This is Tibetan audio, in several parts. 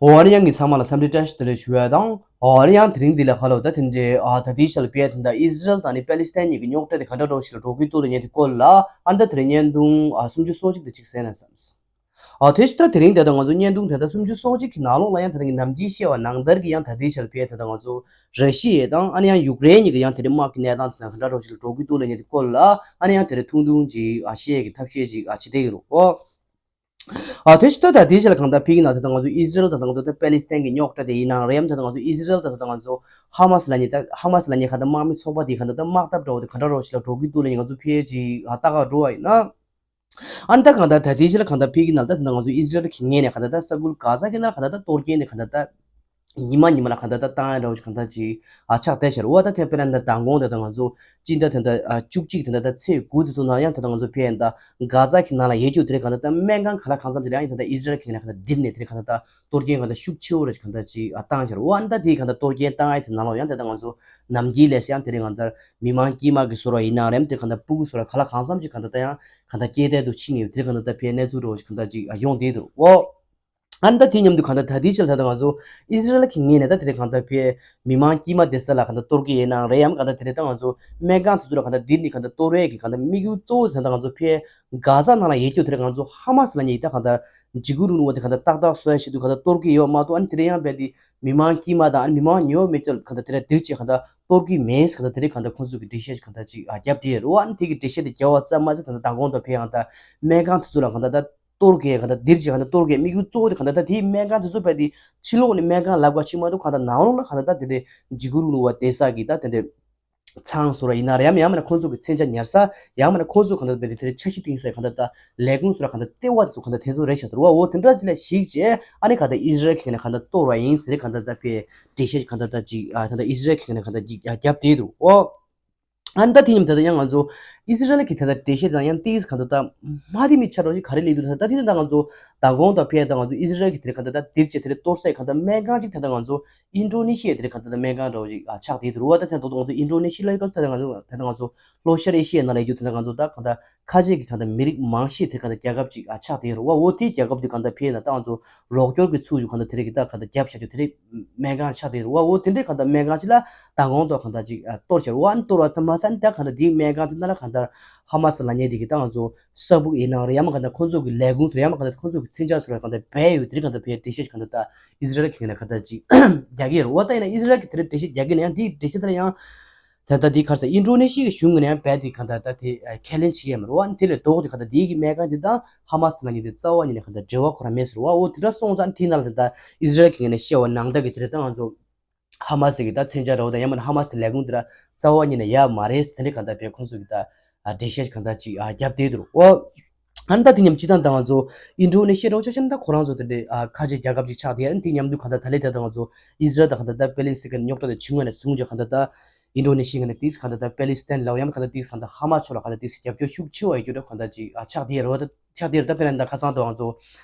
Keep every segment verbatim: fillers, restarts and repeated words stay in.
འོ་ཨ་ནི་ཡང་གི་ཚང་མ་ལ་འཚམས་འདྲི་བཀྲ་ཤིས་བདེ་ལེགས་ཞུ་ཡ་དང་། འོ་ཨ་ནི་ཡང་དེ་རིང་འདི་ལ་ཁ་ལོ་ད་དེ་འདྲའི་ཨ་ད་ལྟའི་ཆ་ལ་བལྟས་ད་ལྟ་ཨི་ཟི་རལ་དང་ནི་པེ་ལི་སི་ཐན་གཉིས་ཀྱི་རྙོག་དྲ་དེ་ག་འདྲ་འདྲ་བོ་ཞིག་ལ་འགྲོ་གི་འདུག་ལབ་ཡ་ཨ་ད་དེ་རིང་བརྙན་ཐུང་ཨ་སུམ་ཅུ་སོ་གཅིག་དེ་གཅིག་གསན་ན་བསམས། ཨ་དེ་ཕྱི་ད་དེ་རིང་ད་ལྟ་ང་ཚོ་བརྙན་ཐུང་དེ་ད་སུམ་ཅུ་སོ་གཅིག་གི་ནང་ལོགས་ལ་ཡང་ད་ལྟ་གི་ནམ་རྒྱུན་བཤད་པ་ནང་ལྟར་གྱི་ཡང་ད་ལྟའི་ཆ་ལ་བལྟས་ད་ལྟ་ང་ཚོ་ར་ཤི་ཡ་དང་ཨ་ནི་ཡང་ཡུཀ་རེན་གཉིས་ཀྱི་ཡང་དེ་རིང་དམག་གི་གནས་སྟངས་དེ་ད་ག་འདྲ་འདྲ་བོ་ཞིག་ལ་འགྲོ་གི་འདུག་ལབ་ཡ་དེ་སྐོར་ལ་ཨ་ནི་ཡང་དེ་རིང་ཐུང་ཐུང་ཅིག་ཨ་བཤད་ཀྱི་ཐབས་ཤེས་ཅིག་ཨ་བྱེད་བསྡད་ཀྱི་རེད། ཨོ། ཨ་དེ་ཕྱི་ད་ལྟ་དེའི་ཆ་ལ་གང་ལྟར་ཕ་གི་ནང་ད་ལྟ་ང་ཚོ་ཨི་ཟི་རལ་དང་ད་ལྟ་ང་ཚོ་པེ་ལི་སི་ཐན་གྱི་རྙོག་དྲ་དེ་ཡིན་ནའང་རེད་ཡམ་ད་ལྟ་ང་ཚོ་ཨི་ཟི་རལ་དང་ད་ལྟ་ང་ཚོ་ཧ་མ་སི་ལབ་མཁན་ད་ཧ་མ་སི་ལབ་མཁན་གང་ལྟར་དམག་མི་ཚོགས་པ་དེ་གང་ལྟར་ད་དམག་འཐབ་འདྲ་བོ་དེ་ག་འདྲ་འདྲ་བོ་ཞིག་ལ་འགྲོ་གི་འདུག་ལབ་ཡ་ང་ཚོ་ཕལ་ཆེར་ཨ་ལྟ་ག་འགྲོ་བ་ཡིན་ན། ཨ་ནི་ད་གང་ལྟར་ད་ལྟའི་ཆ་ལ་གང་ལྟར་ཕ་གི་ནང་ད་ད་ལྟ་ང་ཚོ་ཨི་ཟི་རལ་གྱི་ངོས་ནས་གང་ལྟར་ད་ས་ཁུལ་གྷ་ཟ་གི་ནང་ལ་གང་ལྟར་ད་གཏོར་སྐྱོན་དེ་གང་ལྟར་ད། ཉི་མ་ཉི་མ་ལ་གང་ལྟར་ད་བཏང་ཡ་འདྲ་བོ་ཞིག་གང་ལྟར་ཅིག་ཨ་ཆགས་བསྡད་ཤག་འོ་ད་ཐེངས་དཔེར་ན་ད་མདང་དགོང་ད་ལྟ་ང་ཚོ་སྤྱི་ཟླ་ད་ལྟ་ཨ་བཅུ་གཅིག་ད་ལྟ་ད་ཚེས་དགུ་དེ་ཚོ་ནང་ཡང་ད་ལྟ་ང་ཚོ་ཕེ་ཡ་ད་གྷ་ཟ་གི་ནང་ལ་ཡོད་རྒྱུ་དེ་རིང་གང་ལྟར་ད་སྨན་ཁང་ག་ལ་གང་འཚམ་ཅིག་ལ་ཡང་ད་ལྟ་ཨི་ཟི་རལ་གྱི་ངོས་ནས་གང་ལྟར་ལྡིར་ནས་དེ་རིང་གང་ལྟར་ད་གཏོར་སྐྱོན་གང་ལྟར་ཤུགས་ཆེ་བོ་རེ་ཞིག་གང་ལྟར་ཅིག་ཨ་བཏང་ཤག་འོ་ཨ་ནི་ད་དེ་གང་ལྟར་གཏོར་སྐྱོན་བཏང་ཡ་དེ་ནང་ལོགས་ཡང་ད་ལྟ་ང་ཚོ་ནམ་རྒྱུན་ལས་ཡང་དེ་རིང་གང་ལྟར་མི་མང་དཀྱུས་མ་གི་ཟུར་བ་ཡིན་ནའང་རེད་དེ་གང་ལྟར་སྤུ་གུ་ཟུར་བ་ག་ལ་གང་འཚམ་ཅིག་གང་ལྟར་ད་ཡང་གང་ལྟར་སྐྱེ་ལྡན་དུ་ཕྱིན་ཡོད་དེ་གང་ལྟར་ད་ཕེ་གནས་ཚུལ་འདྲ་བོ་ཞིག་གང་ལྟར་ཅིག་ཨ་ཡོང་བསྡད་འདུག་འོ། ཨ་ནི་ད་དེ་མཉམ་དུ་གང་ལྟར་ད་ལྟའི་ཆར་ད་ལྟ་ང་ཚོ་ཨི་ཟི་རལ་གྱི་ངོས་ནས་ད་དེ་རིང་གང་ལྟར་ཕེ་མི་མང་དཀྱུས་མ་བསྡད་ས་ལ་གང་ལྟར་གཏོར་གི་ཡིན་ནའང་རེད་ཡམ་གང་ལྟར་དེ་རིང་ད་ང་ཚོ་སྨན་ཁང་དེ་ཚོ་ལ་གང་ལྟར་ལྡིར་ནས་གང་ལྟར་གཏོར་ཡས་ཀྱི་གང་ལྟར་དམིགས་ཡུལ་གཙོ་བོ་དེ་ད་ལྟ་ང་ཚོ་ཕེ་གྷ་ཟ་ནང་ལ་ཡོད་རྒྱུ་དེ་རིང་ང་ཚོ་ཧ་མ་སི་ལབ་མཁན་ཡིན་ད་གང་ལྟར་འཇིགས་སྐུལ་རིང་ལུགས་པ་དེ་གང་ལྟར་ཏག་ཏག་བཟོ་ཡ་ཆེད་དུ་གང་ལྟར་གཏོར་གི་ཡོད་མ་གཏོགས་ཨ་ནི་དེ་རིང་ཡང་རྦད་དེ་མི་མང་དཀྱུས་མ་དང་ཨ་ནི་མི་མང་ཉུང་མི་ཅོལ་གང་ལྟར་དེ་རིང་ལྡིར་བྱས་གང་ལྟར་གཏོར་གི་མེད་གང་ལྟར་དེ་རིང་གང་ལྟར་ཁོང་ཚོ་གི་འགྲེལ་བཤད་ཅིག་གང་ལྟར་ཅིག་ཨ་བརྒྱབ་བསྡད་ཡོད་རེད་བ། ཨ་ནི་དེ་གི་འགྲེལ་བཤད་དེ་བརྒྱབ་པ་ཙམ་མ་ཟད་ད་ལྟ་མདང་དགོང་དང་ཕེ་ཡང་ད་སྨན་ཁང་དེ་ཚོ་ལ་གང་ལྟར་ད་གཏོར་གི་གང་ལྟར་ལྡིར་བྱས་གང་ལྟར་གཏོར་གི་དམིགས་ཡུལ་གཙོ་བོ་དེ་གང་ལྟར་ད་དེའི་སྨན་ཁང་དེ་ཚོ་རྦད་དེ་ཕྱི་ལོགས་ནས་སྨན་ཁང་ལབ་ག་ཕྱི་མ་གཏོགས་གང་ལྟར་ནང་ལོགས་ལ་གང་ལྟར་ད་དེ་འདྲའི་འཇིགས་སྐུལ་རིང་ལུགས་པ་བསྡད་ས་གི་ད་དེ་འདྲའི་ཚང་ཟུར་བ་ཡིན་ན་རེད་ཡམ་ཡང་མིན་ན་ཁོང་ཚོ་གི་མཚོན་ཆ་ཉར་ས་ཡང་མིན་ན་ཁོང་ཚོ་གང་ལྟར་རྦད་དེ་དེ་འདྲའི་འཆར་གཞི་བཏིང་ས་གང་ལྟར་ད་ལས་ཁུངས་ཟུར་བ་གང་ལྟར་ལྟེ་བ་དེ་ཚོ་གང་ལྟར་དེ་ཚོ་རེད་ཤག་ཟེར་བ། འོ་དེ་འདྲ་ཅིག་ལ་གཞིགས་བྱས་ཨ་ནི་གང་ལྟར་ཨི་ཟི་རལ་གྱི་ངོས་ནས་གང་ལྟར་གཏོར་བ་ཡིན་ཟེར་གང་ལྟར་ད་ཕེ་འགྲེལ་བཤད་གང་ལྟར་ད་ཅིག་ཨ་ད་ལྟ་ཨི་ཟི་རལ་གྱི་ངོས་ནས་གང་ལྟར་ཅིག་ཨ་བརྒྱབ་བསྡད་འདུག་འོ། ཨ་ནི་ད་དེ་མཉམ་དུ་ད་ལྟ་ཡང་ང་ཚོ་ཨི་ཟི་རལ་གྱི་དེ་ལྟར་འགྲེལ་བཤད་དང་ཡང་ཏིས་གང་ལྟར་ད་མ་བདེ་མི་ཆ་འདྲ་ཞིག་ག་རེ་སླེབས་འདུག་ད་ལྟ་དེ་ད་ལྟ་ང་ཚོ་མདང་དགོང་དང་ཕེ་ད་ང་ཚོ་ཨི་ཟི་རལ་གྱི་དེ་གང་ལྟར་ད་ལྡིར་བྱས་དེ་ལྟར་གཏོར་སའི་གང་ལྟར་སྨན་ཁང་ཅིག་ད་ལྟ་ང་ཚོ་ཨིན་ཌོ་ནེ་ཤི་ཡའི་དེ་གང་ལྟར་ད་སྨན་ཁང་འདྲ་བོ་ཞིག་ཨ་ཆགས་བསྡད་འདུག་འོ་ད་དེ་ད་ང་ཚོ་ཨིན་ཌོ་ནེ་ཤི་ལབ་ཡོད་སྐབས་ད་ལྟ་ང་ཚོ་ད་ལྟ་ང་ཚོ་ལྷོ་ཤར་ཨེ་ཤི་ཡའི་ནང་ལ་ཡོད་རྒྱུ་དེ་ད་ང་ཚོ་ད་གང་ལྟར་ཁ་ཆེ་གི་གང་ལྟར་མི་རིགས་མང་ཤོས་དེ་གང་ལྟར་རྒྱལ་ཁབ་ཅིག་ཨ་ཆགས་བསྡད་ཡོད་རེད་བ། འོ་དེའི་རྒྱལ་ཁབ་དེ་གང་ལྟར་ཕེ་ན་ད་ང་ཚོ་རོགས་སྐྱོར་གྱི་ཚུལ་ཞིག་གང་ལྟར་དེ་རིང་གི་ད་གང་ལྟར་བརྒྱབ་བཞག་རྒྱུ་དེ་རིང་སྨན་ཁང་ཆགས་བསྡད་ཡོད་རེད་བ། འོ་དེ་འདྲའི་གང་ལྟར་སྨན་ཁང་ཅིག་ལ་མདང་དགོང་ཐོག་གང་ལྟར་ཅིག་ཨ་གཏོར་བྱས་རེད་བ། ཨ་ནི་གཏོར་བ་ཙམ་མ་ཟད་ཨ་ནི་ད་གང་ལྟར་དེའི་སྨན་ཁང་དེ་ནང་ལ་གང་ལྟར་ཧ་མ་སི་ལབ་མཁན་དེ་གི་ད་ང་ཚོ་ས་ཕུག་ཡིན་ནའང་རེད་ཡང་མིན་ན་གང་ལྟར་ཁོང་ཚོ་གི་ལས་ཁུངས་སུ་རེད་ཡང་མིན་ན་གང་ལྟར་ཁོང་ཚོ་གི་མཚོན་ཆ་ཟུར་བ་གང་ལྟར་སྦས་ཡོད་དེ་རིང་གང་ལྟར་ཕེ་འགྲེལ་བཤད་ཅིག་གང་ལྟར་ད་ཨི་ཟི་རལ་གྱི་ངོས་ནས་གང་ལྟར་ཅིག་རྒྱག་གི་ཡོད་རེད་བ། ད་ཡིན་ན་ཨི་ཟི་རལ་གྱི་དེ་རིང་འགྲེལ་བཤད་རྒྱག་གི་ན་ཡང་དེའི་འགྲེལ་བཤད་དེ་ལ་ཡང་ད་ལྟ་དེའི་ཁར་ས་ཨིན་ཌོ་ནེ་ཤི་ཡའི་གཞུང་ངོས་ནས་ཡང་རྦད་དེ་གང་ལྟར་ད་དེ་ཨ་ཁས་ལེན་བྱེད་ཀྱི་ཡོད་མ་རེད་བ། དེ་ལས་ལྡོག་སྟེ་གང་ལྟར་དེའི་གི་སྨན་ཁང་དེ་དང་ཧ་མ་སི་ལབ་མཁན་དེ་རྩ་བ་ཉིད་ནས་གང་ལྟར་འབྲེལ་བ་ཁོ་རང་མེད་ཟེར་བ། འོ་དེ་འདྲ་སོང་ཙང་དེའི་ནང་ལ་ད་ལྟ་ཨི་ཟི་རལ་གྱི་ངོས་ནས་བཤད་པ་ནང་ལྟར་གྱི་དེ་རེད། ད་ང་ཚོ་ཧ་མ་སི་གི་ད་མཚོན་ཆ་འདྲ་བོ་དང་ཡང་མིན་ན་ཧ་མ་སི་ལས་ཁུངས་དེ་ལ་རྩ་བ་ཉིད་ནས་ཡོད་མ་རེད་ཟེར་དེ་འདྲའི་གང་ལྟར་བས་ཁོང་ཚོ་གི་ད་ཨ་འགྲེལ་བཤད་གང་ལྟར་ཅིག་ཨ་བརྒྱབ་བསྡད་འདུག་འོ། ཨ་ནི་ད་དེ་མཉམ་སྤྱི་བཏང་ད་ང་ཚོ་ཨིན་ཌོ་ནེ་ཤི་ཡ་འདྲ་བོ་ཆ་བཞག་ན་ད་ཁོ་རང་ཚོ་དེ་འདྲའི་ཨ་ཁ་ཆེ་རྒྱལ་ཁབ་ཅིག་ཆགས་བསྡད་ཡ། ཨ་ནི་དེ་མཉམ་དུ་གང་ལྟར་ད་ལྟའི་ད་ང་ཚོ་ཨི་ཟི་རལ་དང་གང་ལྟར་ད་པེ་ལི་སི་ཐན་རྙོག་དྲ་དེ་བྱུང་བ་ནས་བཟུང་ཅིག་གང་ལྟར་ད་ཨིན་ཌོ་ནེ་ཤི་ཡ་ངོས་ནས་ཏིས་གང་ལྟར་ད་པེ་ལི་སི་ཐན་ལབ་ཡང་གང་ལྟར་ཏིས་གང་ལྟར་ཧ་མ་ཕྱོགས་ལ་གང་ལྟར་ཏིས་རྒྱབ་སྐྱོར་ཤུགས་ཆེ་བ་ཡོད་རྒྱུ་འདྲ་གང་ལྟར་ཅིག་ཨ་ཆགས་བསྡད་ཡ་རེད་བ། ད་ཆགས་བསྡད་ཡ་རེད། ད་དཔེར་ན་ད་ཁ་སང་དུ་ང་ཚོ་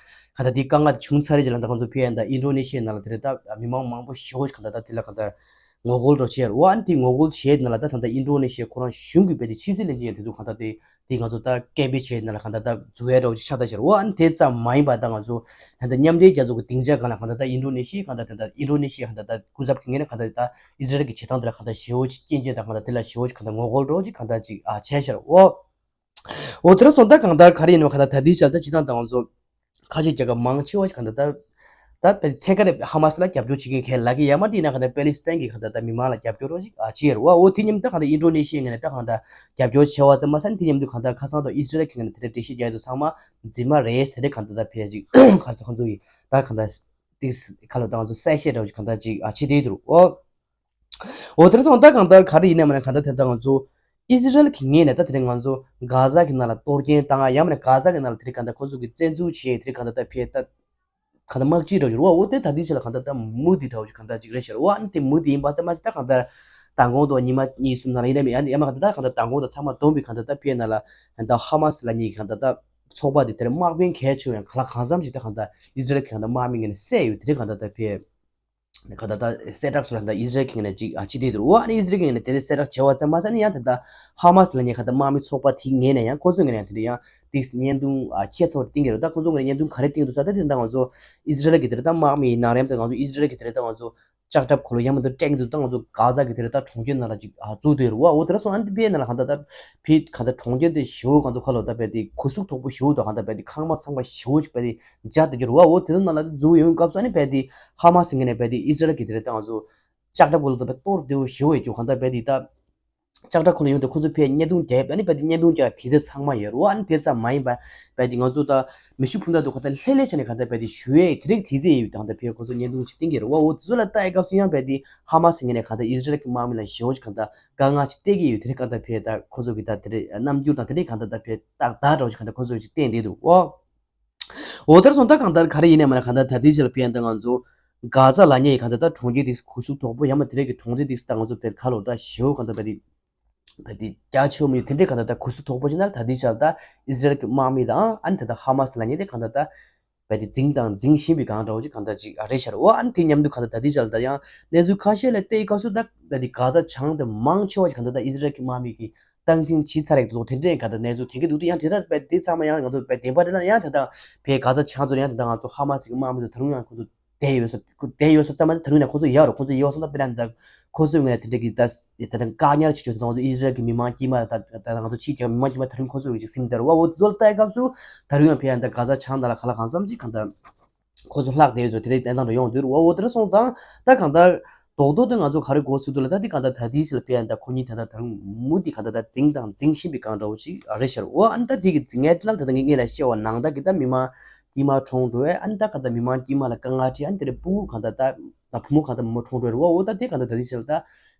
གང་ལྟར་དེའི་དཀའ་ངལ་དེ་བྱུང་ཚར་རེད་ཅེས་ལ་ད་ང་ཚོ་ཕེ་ཡ་ད་ཨིན་ཌོ་ནེ་ཤི་ཡའི་ནང་ལ་དེ་རེད། ད་མི་མང་མང་པོ་ཞེ་པོ་ཞིག་གང་ལྟར་ད་དེ་ལ་གང་ལྟར་ངོ་རྒོལ་འདྲ་བྱས་རེད་བ། ཨ་ནི་དེ་ངོ་རྒོལ་བྱས་ནང་ལ་ད་ད་ལྟ་ཨིན་ཌོ་ནེ་ཤི་ཡའི་ཁོ་རང་གཞུང་གི་རྦད་དེ་ཕྱི་སྲིད་བློན་ཆེན་ཡང་དེ་ཚོ་གང་ལྟར་དེ་དེ་ང་ཚོ་ད་སྐད་འབོད་བྱས་ནང་ལ་གང་ལྟར་ད་འཛུལ་ཡ་འདྲ་བོ་ཅིག་ཆགས་བསྡད་ཤག་རེད་བ། ཨ་ནི་དེ་ཙམ་མ་ཡིན་པ་ད་ང་ཚོ་ད་ལྟ་མཉམ་འབྲེལ་རྒྱལ་ཚོགས་ཀྱི་སྡིངས་ཆ་སྒང་ལ་གང་ལྟར་ད་ཨིན་ཌོ་ནེ་ཤི་ཡའི་གང་ལྟར་ད་ལྟ་ཨིན་ཌོ་ནེ་ཤི་ཡའི་གང་ལྟར་ད་སྐུ་ཚབ་ཀྱི་ངོས་ནས་གང་ལྟར་ད་ཨི་ཟི་རལ་གྱི་བྱེད་སྟངས་དེ་ལ་གང་ལྟར་ཞེ་པོ་ཅིག་སྐྱོན་བརྗོད་དང་གང་ལྟར་དེ་ལ་ཞེ་པོ་ཅིག་གང་ལྟར་ངོ་རྒོལ་འདྲ་བོ་ཅིག་གང་ལྟར་ཅིག་ཨ་བྱས་ཤག་རེད་བ། འོ་དེ་ར་སོང་ད་གང་ལྟར་ག་རེ་ཡིན་ནོ་གང་ལྟར་ད་ལྟའི་ཆར་ད་སྤྱི་བཏང་ད་ང་ཚོ་ཁ་ཆེ་རྒྱལ་ཁབ་མང་ཆེ་བ་ཞིག་གང་ལྟར་ད་ད་དཔེ་ཐད་ཀར་ཧ་མ་སི་ལ་རྒྱབ་སྐྱོར་བྱེད་མཁན་གང་ལ་གི་ཡ་མ་དེ་ཡིན་ན་གང་ལྟར་པེ་ལི་སི་ཐན་གྱི་གང་ལྟར་ད་མི་མང་ལ་རྒྱབ་སྐྱོར་རོགས་ཞིག་ཨ་བྱེད་རེད་བ། འོ་དེ་མཉམ་དུ་གང་ལྟར་ཨིན་ཌོ་ནེ་ཤི་ཡའི་ངོས་ནས་ད་གང་ལྟར་རྒྱབ་སྐྱོར་བྱེད་པ་ཙམ་མ་ཟད་དེ་མཉམ་དུ་གང་ལྟར་ཁ་སང་དང་ཨི་ཟི་རལ་གྱི་ངོས་ནས་དེ་འདྲ་འགྲེལ་བཤད་རྒྱག་དུས་ཚང་མ་རྫུན་མ་རེད་ཟེར་ཏེ་གང་ལྟར་ད་ཕལ་ཆེར་ག་རེ་ཟེར་ཁོང་ཚོ་ཡིས་ད་གང་ལྟར་ཏིག་ཁ་ལོ་ད་ང་ཚོ་གསལ་བཤད་འདྲ་བོ་ཞིག་གང་ལྟར་ཅིག་ཨ་བྱེད་བསྡད་འདུག་འོ། འོ་དེ་ར་སོང་ད་གང་ལྟར་ག་རེ་ཡིན་ན་མིན་ན་གང་ལྟར་དེ་ལྟར་ང་ཚོ་ཨི་ཟི་རལ་གྱི་ངོས་ནས་ད་དེ་རིང་ང་ཚོ་གྷ་ཟ་གི་ནང་ལ་གཏོར་སྐྱོན་བཏང་ཡ་ཡང་མིན་ན་གྷ་ཟ་གི་ནང་ལ་དེ་རིང་གང་ལྟར་ཁོང་ཚོ་གི་བཙན་འཛུལ་བྱས་དེ་རིང་གང་ལྟར་ད་ཕེ་ད་གང་ལྟར་དམག་སྤྱི་འདྲ་བོ་ཞིག་རེད་བ། འོ་དེ་ད་དེའི་ཆ་ལ་གང་ལྟར་ད་མུ་མཐུད་འདྲ་བོ་ཞིག་གང་ལྟར་ཅིག་རེད་ཤག་རེད་བ། ཨ་ནི་དེ་མུ་མཐུད་ཡིན་པ་ཙམ་མ་ཟད་ད་གང་ལྟར་མདང་དགོང་དང་ཉི་མ་གཉིས་གསུམ་ནང་ལ་ཡིན་ན་མིན་ཡང་ཡང་མ་གང་ལྟར་ད་གང་ལྟར་མདང་དགོང་དང་ཚང་མ་བསྡོམས་པའི་གང་ལྟར་ད་ཕེ་ནང་ལ་ད་ཧ་མ་སི་ལབ་མཁན་གྱི་གང་ལྟར་ད་ཚོགས་པ་དེ་དེར་དམག་དཔོན་གལ་ཆེ་བ་ཡང་གང་ལ་གང་འཚམ་ཞིག་ད་གང་ལྟར་ཨི་ཟི་རལ་གྱི་གང་ལྟར་དམག་མི་ངོས་ནས་བསད་ཡོད་དེ་རིང་གང་ལྟར་ད་ཕེ། ག་ད་ད་གསལ་བསྒྲགས་སུ་ལ་ད་ཨི་ཟི་རལ་གྱི་ངོས་ནས་ཅིག་ཨ་ཅི་དེ་འདུག་འོ། ཨ་ནི་ཨི་ཟི་རལ་གྱི་ངོས་ནས་དེ་འདྲ་གསལ་བསྒྲགས་བྱས་པ་ཙམ་མ་ཟད་ནི་ཡང་ད་ད་ཧ་མ་སི་ལབ་མཁན་ག་ད་དམག་མི་ཚོགས་པ་དེའི་ངོས་ནས་ཡང་ཁོ་ཚོའི་ངོས་ནས་ཡང་དེ་འདྲ་ཡང་ཏིག་བརྙན་ཐུང་ཨ་ཁྱད་མཚར་བ་བཏིང་གི་རེད། ད་ཁོ་ཚོའི་ངོས་ནས་བརྙན་ཐུང་ག་རེ་བཏིང་འདུག་ཟེར་ད་དེ་ད་ང་ཚོ་ཨི་ཟི་རལ་གྱི་དེ་འདྲ་ད་དམག་མི་ཡིན་ན་རེད། ད་ང་ཚོ་ཨི་ཟི་རལ་གྱི་དེ་འདྲ་ད་ང་ཚོ་ལྕགས་ཁྲབ་འཁོར་ལོ་ཡང་མ་གཏོགས་སྤྲད་ཀྱི་འདུག་ད་ང་ཚོ་གྷ་ཛ་གི་དེ་རེད་ད་གྲོང་ཁྱེར་ནང་ལ་ཅིག་ཨ་བཙུགས་བསྡད་ཡོད་རེད་བ། འོ་དེ་ར་སོང་ཨ་ནི་དེ་ཕའི་ནང་ལ་གང་ལྟར་ད་ཕའི་གང་ལྟར་གྲོང་ཁྱེར་དེ་ཞེ་པོ་གང་ལྟར་ཁ་ལོ་ད་རྦད་དེ་གུ་ཟུག་དོག་པོ་ཞེ་པོ་དང་གང་ལྟར་རྦད་དེ་ཁང་པ་ཚང་མ་ཞེ་པོ་ཅིག་རྦད་དེ་འབྱར་བསྡད་ཡོད་རེད་བ། འོ་དེ་ཚོ་ནང་ལ་འཛུལ་ཡོང་སྐབས་སུ་ཨ་ནི་རྦད་དེ་ཧ་མ་སི་ངོས་ནས་རྦད་དེ་ཨི་ཟི་རལ་གྱི་དེ་རེད་ད་ང་ཚོ་ལྕགས་ཁྲབ་འཁོར་ལོ་ད་རྦད་གཏོར་བདེ་པོ་ཞེ་པོ་ཡོད་རྒྱུ་གང་ལྟར་རྦད་དེ་ད། ལྕགས་ཁྲབ་འཁོར་ལོ་ཡོང་དུས་ཁོ་ཚོ་ཕའི་བརྙན་ཐུང་རྒྱག་ཡ་ཨ་ནི་རྦད་དེ་བརྙན་ཐུང་རྒྱག་ཡ་དུས་ཚོད་ཚང་མ་ཡོད་རེད་བ། ཨ་ནི་དེ་ཙམ་མ་ཡིན་པ་རྦད་དེ་ང་ཚོ་ད་མེ་ཤུགས་འཕུར་མདའ་དེ་གང་ལྟར་ལྷོད་ལྷོད་བྱས་ནས་གང་ལྟར་རྦད་དེ་གཞུ་ཡས་དེ་རིགས་དུས་ཚོད་ཡོད་དུས་གང་ལྟར་ཕའི་ཁོ་ཚོ་བརྙན་ཐུང་ཅིག་བཏིང་གི་རེད་བ། འོ་དེ་ཚོ་ལ་ལྟ་ཡས་སྐབས་སུ་ཡང་རྦད་དེ་ཧ་མ་སི་ངོས་ནས་གང་ལྟར་ཨི་ཟི་རལ་གྱི་དམག་མི་ལ་ཞེ་པོ་ཅིག་གང་ལྟར་དཀའ་ངལ་ཅིག་སྤྲད་ཀྱི་ཡོད་དེ་རིགས་གང་ལྟར་ཕའི་ད་ཁོ་ཚོ་གི་ད་དེ་རིགས་རྣམ་འགྱུར་དང་དེ་རིགས་གང་ལྟར་ད་ཕའི་ཏག་ཏག་འདྲ་བོ་ཅིག་གང་ལྟར་ཁོ་ཚོ་ཅིག་བསྟན་བསྡད་འདུག་འོ། འོ་དེར་སོང་ད་གང་ལྟར་ག་རེ་ཡིན་ནའི་མ་ན་གང་ལྟར་ད་ལྟའི་ཆར་ལ་ཕན་ཡོན་ད་ང་ཚོ་གྷ་ཛ་ལབ་མཁན་གྱི་གང་ལྟར་ད་གྲོང་ཁྱེར་དེ་གུ་ཟུག་དོག་པོ་ཡང་མ་དེ་རིགས་ཀྱི་གྲོང་ཁྱེར་དེ་ད་ང་ཚོ་བལ་ཁ་ལོ་ད་ཞེ་པོ་གང་ལྟར་བལ་དེ་བལ་དེ་རྒྱ་ཆེ་བོ་མི་ཡོད་དེ་འདྲའི་གང་ལྟར་ད་གུ་ཟུག་དོག་པོ་ཞིག་ན་ད་ལྟའི་ཆར་ད་ཨི་ཟི་རལ་གྱི་དམག་མི་དང་ཨ་ནི་ད་ལྟ་ཧ་མ་སི་ལབ་མཁན་དེ་གང་ལྟར་ད་བལ་དེ་འཛིང་དང་འཛིང་བཞིན་པའི་གང་འདྲ་བོ་ཅིག་གང་ལྟར་ཅིག་རེད་ཤག་འོ་ཨ་ནི་དེ་མཉམ་དུ་གང་ལྟར་ད་ལྟའི་ཆར་ད་ཡང་གནས་ཚུལ་ཁ་ཤས་ལ་བལྟས་སྐབས་སུ་ད་བལ་དེ་གྷ་ཛ་བྱང་དེ་མང་ཆེ་བ་ཞིག་གང་ལྟར་ད་ཨི་ཟི་རལ་གྱི་དམག་མི་གི་སྟངས་འཛིན་བྱས་ཚར་ཡག་འདུག་དེ་འདྲའི་ག་ད་གནས་ཚུལ་དེ་ག་འདུག་དེ་ཡང་དེ་ལྟར་བས་དེ་ཚང་མ་ཡང་ང་ཚོ་བས་བདེན་པ་རེད་ལ། ཡང་དེ་དག་བས་ག་ཚོད་ཆང་ཚོད་ཡང་དེ་དག་ང་ཚོ་ཧ་མ་སི་གི་དམག་མི་ཚོ་ད་རུང་ཡང་ཁོ་ཚོ་བསྡད་ཡོད་ས་བསྡད་ཡོད་ས་ཚང་མ་ད་རུང་ཡང་ཁོ་ཚོ་ཡག་རུ་ཁོ་ཚོ་ཡོད་སོང་ད། དཔེར་ན་ད་ཁོ་ཚོའི་ངོས་ནས་དེ་འདྲ་གི་ད་ད་ད་བཀག་ཉར་བྱེད་ཆོག་དེ་དག་ང་ཚོ་ཨི་ཟི་རལ་གི་མི་མང་དཀྱུས་མ་ད་ད་ང་ཚོ་ཕྱིའི་རྒྱལ་ཁབ་མི་མང་དཀྱུས་མ་ད་རུང་ཁོ་ཚོ་གི་ཅིག་སེམས་དེར་བ་འོ་དེ་ཚོ་ལ་ལྟ་ཡི་སྐབས་སུ་ད་རུང་ཡང་བས་ཡང་ད་ག་ཚོད་ཆང་ད་ལ་ག་ལ་གང་འཚམ་ཅིག་གང་ད། ཁོ་ཚོ་ལྷག་བསྡད་ཡོད་ཚོ་དེ་རིང་བསྟན་སྟངས་རེ་ཡོང་དུས་རུ་འོ་དེ་ར་སོང་ཙང་ད་གང་ལྟར་རྡོག་རྡོག་དེ་ང་ཚོ་ག་རེ་གོ་ཚུལ་འདུག་ལ་ད་དེ་གང་ལྟར་ད་ལྟའི་ཆར་ལ་ཕེབས་ཡ་ད་ཁོ་གཉིས་ད་ལྟ་ད་རུང་མུ་མཐུད་གང་ལྟར་ད་འཛིང་དང་འཛིང་བཞིན་པའི་སྒང་འདྲ་བོ་ཅིག་རེད་ཤག་འོ་ཨ་ནི་ད་དེ་གི་འཛིང་ཡ་དེ་ལ་ད་ལྟ་ངས་ངས་ལ་བཤད་པ་ནང་ལྟར་གི་ད་མི་མང་དཀྱུས་མ་གྲོངས་འགྲོ་བས་ཨ་ནི་ད་གང་ལྟར་མི་མང་དཀྱུས་མ་ལ་དཀའ་ངལ་འཕྲད་ཨ་ནི་དེ་རིང་སྤུ་གུ་གང་ལྟར་ད་ད་བུ་མོ་གང་ལྟར་མོ་གྲོངས་འགྲོ་རེད་བ། འོ་ད་དེ་གང་ལྟར་ད་ལྟའི་ཆར་ལ་ད་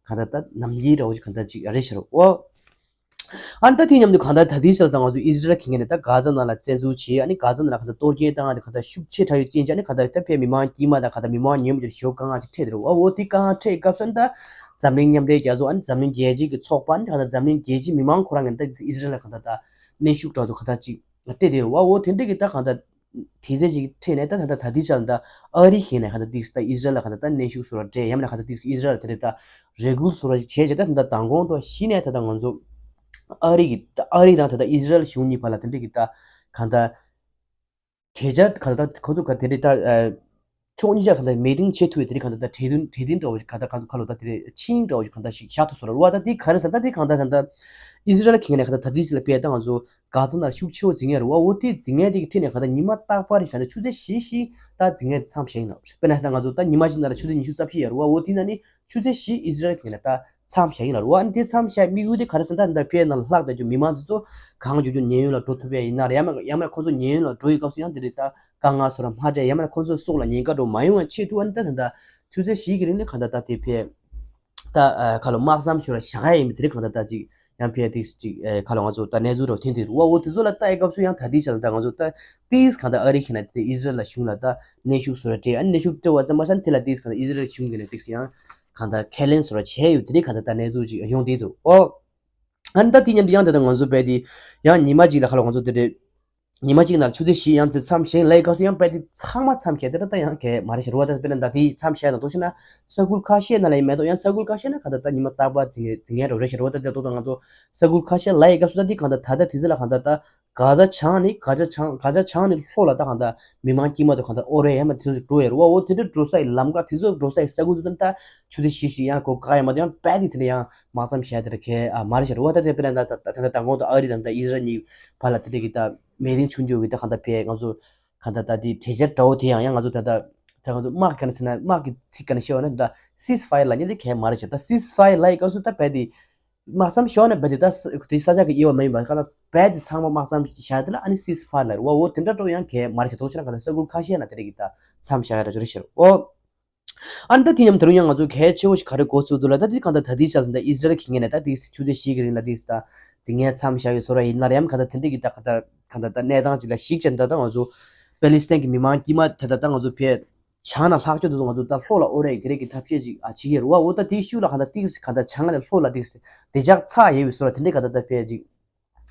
གང་ལྟར་ད་ནམ་རྒྱུན་འདྲ་བོ་ཅིག་གང་ལྟར་ཅིག་རེད་ཤག་འོ། ཨ་ནི་ད་དེ་མཉམ་དུ་གང་ལྟར་ད་ལྟའི་ཆར་ལ་ད་ང་ཚོ་ཨི་ཟི་རལ་གྱི་ངོས་ནས་ད་གྷ་ཛ་ནང་ལ་བཙན་འཛུལ་བྱས་ཨ་ནི་གྷ་ཛ་ནང་ལ་གང་ལྟར་གཏོར་སྐྱོན་བཏང་ཨ་ནི་གང་ལྟར་ཤུགས་ཆེ་དྲགས་ཡོད་རྐྱེན་གྱིས་ཨ་ནི་གང་ལྟར་ད་ཕའི་མི་མང་དཀྱུས་མ་དང་གང་ལྟར་མི་མང་ཉུང་ཉུང་ཞེ་པོ་དཀའ་ངལ་ཅིག་འཕྲད་དེ་རེད་བ། འོ་དེ་དཀའ་ངལ་འཕྲད་སྐབས་སུ་ཨ་ནི་ད་འཛམ་གླིང་མཉམ་འབྲེལ་རྒྱལ་ཚོགས་ཨ་ནི་གང་ལྟར་འཛམ་གླིང་རྒྱལ་སྤྱིའི་མི་མང་ཁོ་རང་གིས་ད་ཨི་ཟི་རལ་ལ་གང་ལྟར་ད་གནོན་ཤུགས་དྲག་ཏུ་གང་ལྟར་ཅིག་སྤྲད་དེ་རེད་བ། འོ་དེ་འདྲ་གི་ད་གང་ལྟར་དེ་ཚེ་ཅིག་འཕྲད་ནས་ད་ད་ད་ད་ལྟའི་ཆར་ལ་ད་ཨ་རི་ཞིག་ནས་གང་ལྟར་ཏིག་ད་ཨི་ཟི་རལ་ལ་གང་ལྟར་ད་གནོན་ཤུགས་བཟོ་འདྲ་སྤྲད་ཡང་མིན་ན་གང་ལྟར་ཏིག་ཨི་ཟི་རལ་དེ་འདྲ་ད་རེ་སྐུལ་བཟོ་འདྲ་ཞིག་བྱས་རྗེས་ད་ད་ད་མདང་དགོང་དུ་གཞི་ནས་ད་ད་ང་ཚོ་ཨ་རི་གི་ད་ཨ་རི་དང་ད་ད་ཨི་ཟི་རལ་གཞུང་གཉིས་བར་ལ་དེ་འདྲ་གི་ད་གང་ལྟར་གྲོས་འཆར་གང་ལྟར་ད་ཁོ་ཚོ་ག་དེ་འདྲ་ད་ཕྱོགས་གཉིས་ཆ་གང་ལྟར་མི་ཊིང་བྱེད་ཐུབ་པའི་དེ་འདྲ་གང་ལྟར་ད་གྲོས་མཐུན་གྲོས་མཐུན་འདྲ་བོ་ཞིག་གང་ལྟར་གང་ལྟར་ཁ་ལོ་ད་དེ་འདྲ་ཆིངས་འདྲ་བོ་ཞིག་གང་ལྟར་ཞིག་བཞག་ཐུབ་སོང་ར་བ། ད་དེ་ག་རེ་ཟེར་ད་དེ་གང་ལྟར་ད་ད་ཨི་ཟི་རལ་གི་ངོས་ནས་གང་ལྟར་ད་དུས་ཚོད་ལ་དཔེ་ད་ང་ཚོ་གྷ་ཛ་ནང་ལ་ཤུགས་ཆེ་བོ་འཛིང་ཡ་རེད་བ། འོ་དེ་འཛིང་ཡ་དེ་གི་ཐད་ནས་གང་ལྟར་ཉི་མ་རྟག་པར་གང་ལྟར་ཆུ་ཚོད་བཞི་བཞི་ད་འཛིང་ཡ་དེ་མཚམས་བཞག་ཡིན་ནོ། དཔེར་ན་ད་ང་ཚོ་ད་ཉི་མ་གཅིག་ནང་ལ་ཆུ་ཚོད་ཉི་ཤུ་རྩ་བཞི་ཡོད་རེད་བ། འོ་དེ་ནང་ནས་ཆུ་ཚོད་བཞི་ཨི་ཟི་རལ་གྱི་ངོས་ནས་ད་མཚམས་བཞག་ཡིན་ལ་རེད་བ། ཨ་ནི་དེ་མཚམས་བཞག་དམིགས་ཡུལ་དེ་ག་རེ་ཟེར་ན་ད་ཕེབས་ནང་ལ་ལྷག་བསྡད་རྒྱུ་མི་མང་ཚོ་གང་མགྱོགས་མགྱོགས་ཉེན་གཡོལ་ལ་འགྲོ་ཐུབ་ཡ་ཡིན་ན་རེད། ཡང་མིན་ཡང་མིན་ཁོ་ཚོ་ཉེན་གཡོལ་ལ་འགྲོ་ཡི་སྐབས་སུ་ཡང་དེ་རེད་ད་དཀའ་ངལ་བཟོ་འདྲ་མ་འཕྲད་ཡང་མིན་ཁོ་ཚོའི་སྲོག་ལ་ཉེན་ཁ་འགྲོ་མ་ཡོང་བའི་ཆེད་དུ་ཨ་ནི་ད་ད་ད་ཆུ་ཚོད་བཞི་གི་རིང་ལ་གང་ལྟར་ད་དེ་ཕེབས། ད་ཨ་ཁ་ལོ་དམག་མཚམས་ཤོར་བ་བཞག་ཡ་ཡིན་པ་དེ་རིང་གང་ལྟར་ད་ཅིག་ཡང་ཕེ་ཏིག་ཅིག་ཨ་ཁ་ལོ་ང་ཚོ་ད་གནས་ཚུལ་རོ་ཐེན་དེ་རུ་བ་འོ་དེ་ཚོ་ལ་ལྟ་ཡི་སྐབས་སུ་ཡང་ད་ལྟའི་ཆ་ལ་ད་ང་ཚོ་ད་ཏིས་གང་ལྟར་ཨ་རི་ཁེ་ན་དེ་ཨི་ཟི་རལ་ལ་གཞུང་ལ་ད་གནོན་ཤུགས་བཟོ་ར་སྤྲད་ཨ་གནོན་ཤུགས་སྤྲད་བ་ཙམ་མ་ཟད་དེ་ལ་ཏིས་གང་ལྟར་ཨི་ཟི་རལ་གཞུང་གི་ནས་ཏིས་ཡང་གང་ལྟར་ཁས་ལེན་བཟོ་ར་བྱས་ཡོད་དེ་རིང་གང་ལྟར་ད་གནས་ཚུལ་ཅིག་ཡོང་དེ་འདུག་ཨོ། ཨ་ནི་ད་དེ་མཉམ་དུ་ཡང་དེ་ད་ང་ཚོ་བས་དེ་ཡང་ཉི་མ་གཅིག་ལ་ཁ་ལོ་ང་ཚོ་དེ་རེད། ཉི་མ་གཅིག་ནང་ཆུ་ཚོད་བཞི་ཡང་ཚེ་མཚམས་བཞག་ལས་སྐབས་སུ་ཡང་དཔེ་དེ་ཚང་མ་མཚམས་བཞག་དེ་འདྲ་ད་ཡང་གལ་མ་རེད་ཤག་རེད་བ། ད་དཔེར་ན་ད་དེ་མཚམས་བཞག་ན་དོ་ཤི་ན་ས་ཁུལ་ཁ་ཤས་ནང་ལ་ཡིན་མེད་དོ། ཡང་ས་ཁུལ་ཁ་ཤས་ན་ག་ད་ད་ཉི་མ་རྟག་པར་འཛིང་འཛིང་ངེས་འགྲོ་རེད་ཤག་རེད་བ། ད་དེ་དོ་ད་ང་ཚོ་ས་ཁུལ་ཁ་ཤས་ལ་ཡི་སྐབས་སུ་ད་དེ་གང་ད་ད་ད་དེ་ཚེ་ལ་གང་ད་ད་གྷ་ཛ་བྱང་ནི་གྷ་ཛ་བྱང་གྷ་ཛ་བྱང་ནི་ལྷོ་ལ་ད་གང་ད་མི་མང་དཀྱུས་མ་དུ་གང་ད་ཨོ་རེད་ཡང་མ་དེ་ཚོ་འགྲོ་ཡ་རེད་བ། འོ་དེ་འདྲ་འགྲོ་ས་ཡི་ལམ་ཁ་དེ་ཚོ་འགྲོ་ས་ཡི་ས་ཁུལ་དུ་ད་ཆུ་ཚོད་བཞི་བཞི་ཡང་གོ་ག་ཡང་མ་དེ་ཡང་དཔེ་དེ་དེ་འདྲ་ཡང་མ་མཚམས་བཞག་དེ་འདྲ་གལ་མ་རེད་ཤག་རེད་བ། ད་དེ་དཔེར་ན་ད་ད་ད་ད་དང་གོང་དུ་ཨ་རི་དང་ད་ཨི་ཟི་རལ་གཉིས་བར་ལ་དེ་འདྲ་གི་ད། མེ་ཏིང་ཆུང་ཆུང་གི་ད་གང་ལྟར་ཕེ་ང་ཚོ་གང་ལྟར་ད་དེ་གྲོས་འཆར་འདྲ་བོ་དེ་ཡང་ཡང་ང་ཚོ་ད་ལྟ་ད་ང་ཚོ་དམག་གི་ནས་ཟེར་ན་དམག་གི་ཚིག་ག་ནས་བཤད་པ་ན་ད་སིས་ཕ་ཡར་ལབ་མཁན་དེ་གལ་མ་རེད་ཤག་ད་སིས་ཕ་ཡར་ལབ་ཡི་སྐབས་སུ་ད་རྦད་དེ་དམག་མཚམས་ཤོར་ན་རྦད་དེ་ད་ས་དེ་ས་ཆ་གི་དབྱེ་བ་མ་ཡིན་པ་གང་ལྟར་རྦད་དེ་ཚང་མ་དམག་མཚམས་བཞག་དེ་ལ་ཨ་ནི་སིས་ཕ་ཡར་ལབ་རེད་བ། འོ་དེ་འདྲ་འགྲོ་ཡང་གལ་མ་རེད་ཤག་དོ་ཆེ་ན་གང་ལྟར་ས་ཁུལ་ཁ་ཤས་ན་དེ་རིགས་ཀྱི་ད་མཚམས་བཞག་ཡ་འདྲ་ཅིག་རེད་ཤག་འོ། ཨ་ནི་ད་དེ་མཉམ་དུ་ཡང་ང་ཚོ་གལ་ཆེ་བོ་ཞིག་ག་རེ་གོ་ཚུལ་འདུག་ལ་ད་དེ་གང་ལྟར་ད་ལྟའི་ཆ་ལ་ད་ཨི་ཟི་རལ་གྱི་ངོས་ནས་ད་དེ་ཆུ་ཚོད་བཞི་གི་རིང་ལ་དེ་ད་འཛིང་ངན་མཚམས་བཞག་ཡོད་བཟོ་འདྲ་ཡིན་ན་རེད་ཡང་གང་ལྟར་དེ་འདྲ་གི་ད་གང་ལྟར་གང་ལྟར་ད་གནས་སྟངས་ཅིག་ལ་གཞིགས་བྱས་ད་ད་ང་ཚོ་པེ་ལི་སི་ཐན་གྱི་མི་མང་དཀྱུས་མ་ད་ད་ད་ང་ཚོ་ཕེ་བྱང་ནས་ལྷག་སྐྱོད་དུ་ང་ཚོ་ད་ལྷོ་ལ་ཨོ་རེད་དེ་རིགས་ཀྱི་ཐབས་ཤེས་ཅིག་ཨ་བྱེད་ཀྱི་རེད་བ། འོ་ད་དེའི་ཤུགས་ལ་གང་ལྟར་ཏིག་གང་ལྟར་བྱང་ལ་ལྷོ་ལ་ཏིག་བདེ་འཇགས་ཚགས་ཡོད་བཟོ་འདྲ་དེ་འདྲ་གང་ལྟར་ད་ཕེ་ཅིག་